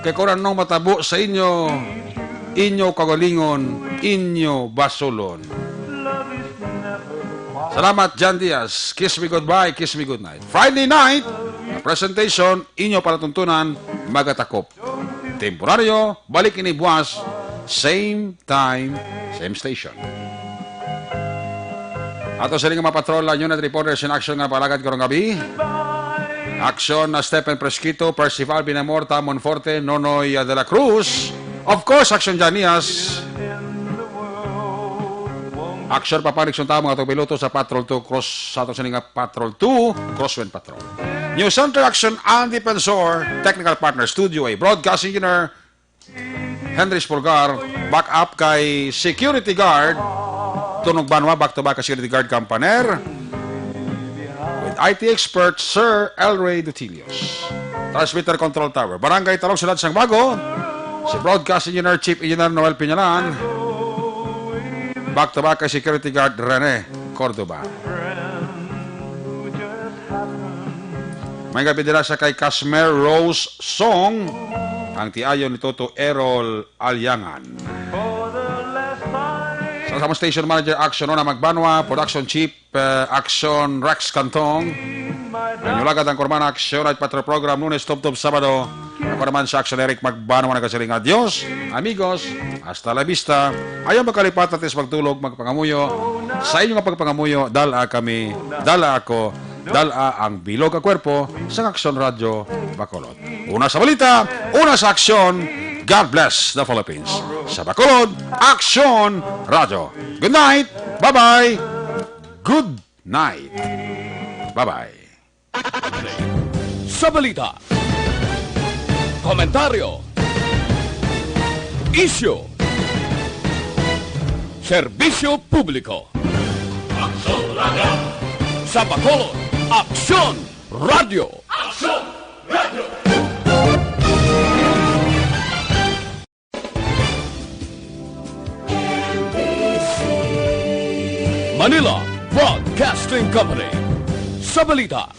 Kay kung anong matabo sa inyo, inyo kaugalingon, inyo basulon. Salamat, John Diaz. Kiss me goodbye, kiss me goodnight. Friday night, presentation, inyo palatuntunan, Magatakop. Temporaryo, balik ini buwas, same time, same station. Ato sini nga mga patrol, unit reporters in action nga palagad karong gabi. Aksyon na Stephen Fresquito, Percival Binamor, Tamon Forte, Nonoy de la Cruz. Of course, Aksyon Janias. Aksyon Papa Nixon Tamong, atong piloto sa Patrol two, cross, sa ato sini nga Patrol two, Crosswind Patrol. News Center Action, Andy Pensor, technical partner, Studio A, broadcast engineer, Henry Spolgar, backup kay security guard, Tunog Banwa, back to back ka security guard kampaner. With I T expert, Sir Elray Dutilios. Transmitter Control Tower, Barangay Talong, Siyudad sang Bago. Si Broadcast Engineer, Chief Engineer Noel Piñalan. Back to back kay Security Guard Rene Cordoba. May gabi dira sa kay Casmer Rose Song, ang tiayon ni Toto Errol Alyangan. Sa, sa station manager, Action Una Magbanwa, production chief, eh, Action Rex Cantong. Ang Yulagat ang Kurmana, Action Night Patrol Program, Lunes tubtob Sabado. Ako naman sa Action Eric Magbanwa nagasiling, "Adios, amigos, hasta la vista." Ayaw makalipat natin sa pagtulog, magpangamuyo. Sa inyo nga pagpangamuyo, dala kami, dala ako, dala ang bilog nga kwerpo sa Action Radio Bacolod. Una sa balita, una sa aksyon. God bless the Philippines. Sa Bacolod, Action Radio. Good night. Bye-bye. Good night. Bye-bye. Sa balita, komentaryo, isyu, serbisyo publiko. Aksyon Radio. Sa Bacolod, Aksyon Radio. Aksyon Radio. Manila Broadcasting Company. Sa balita,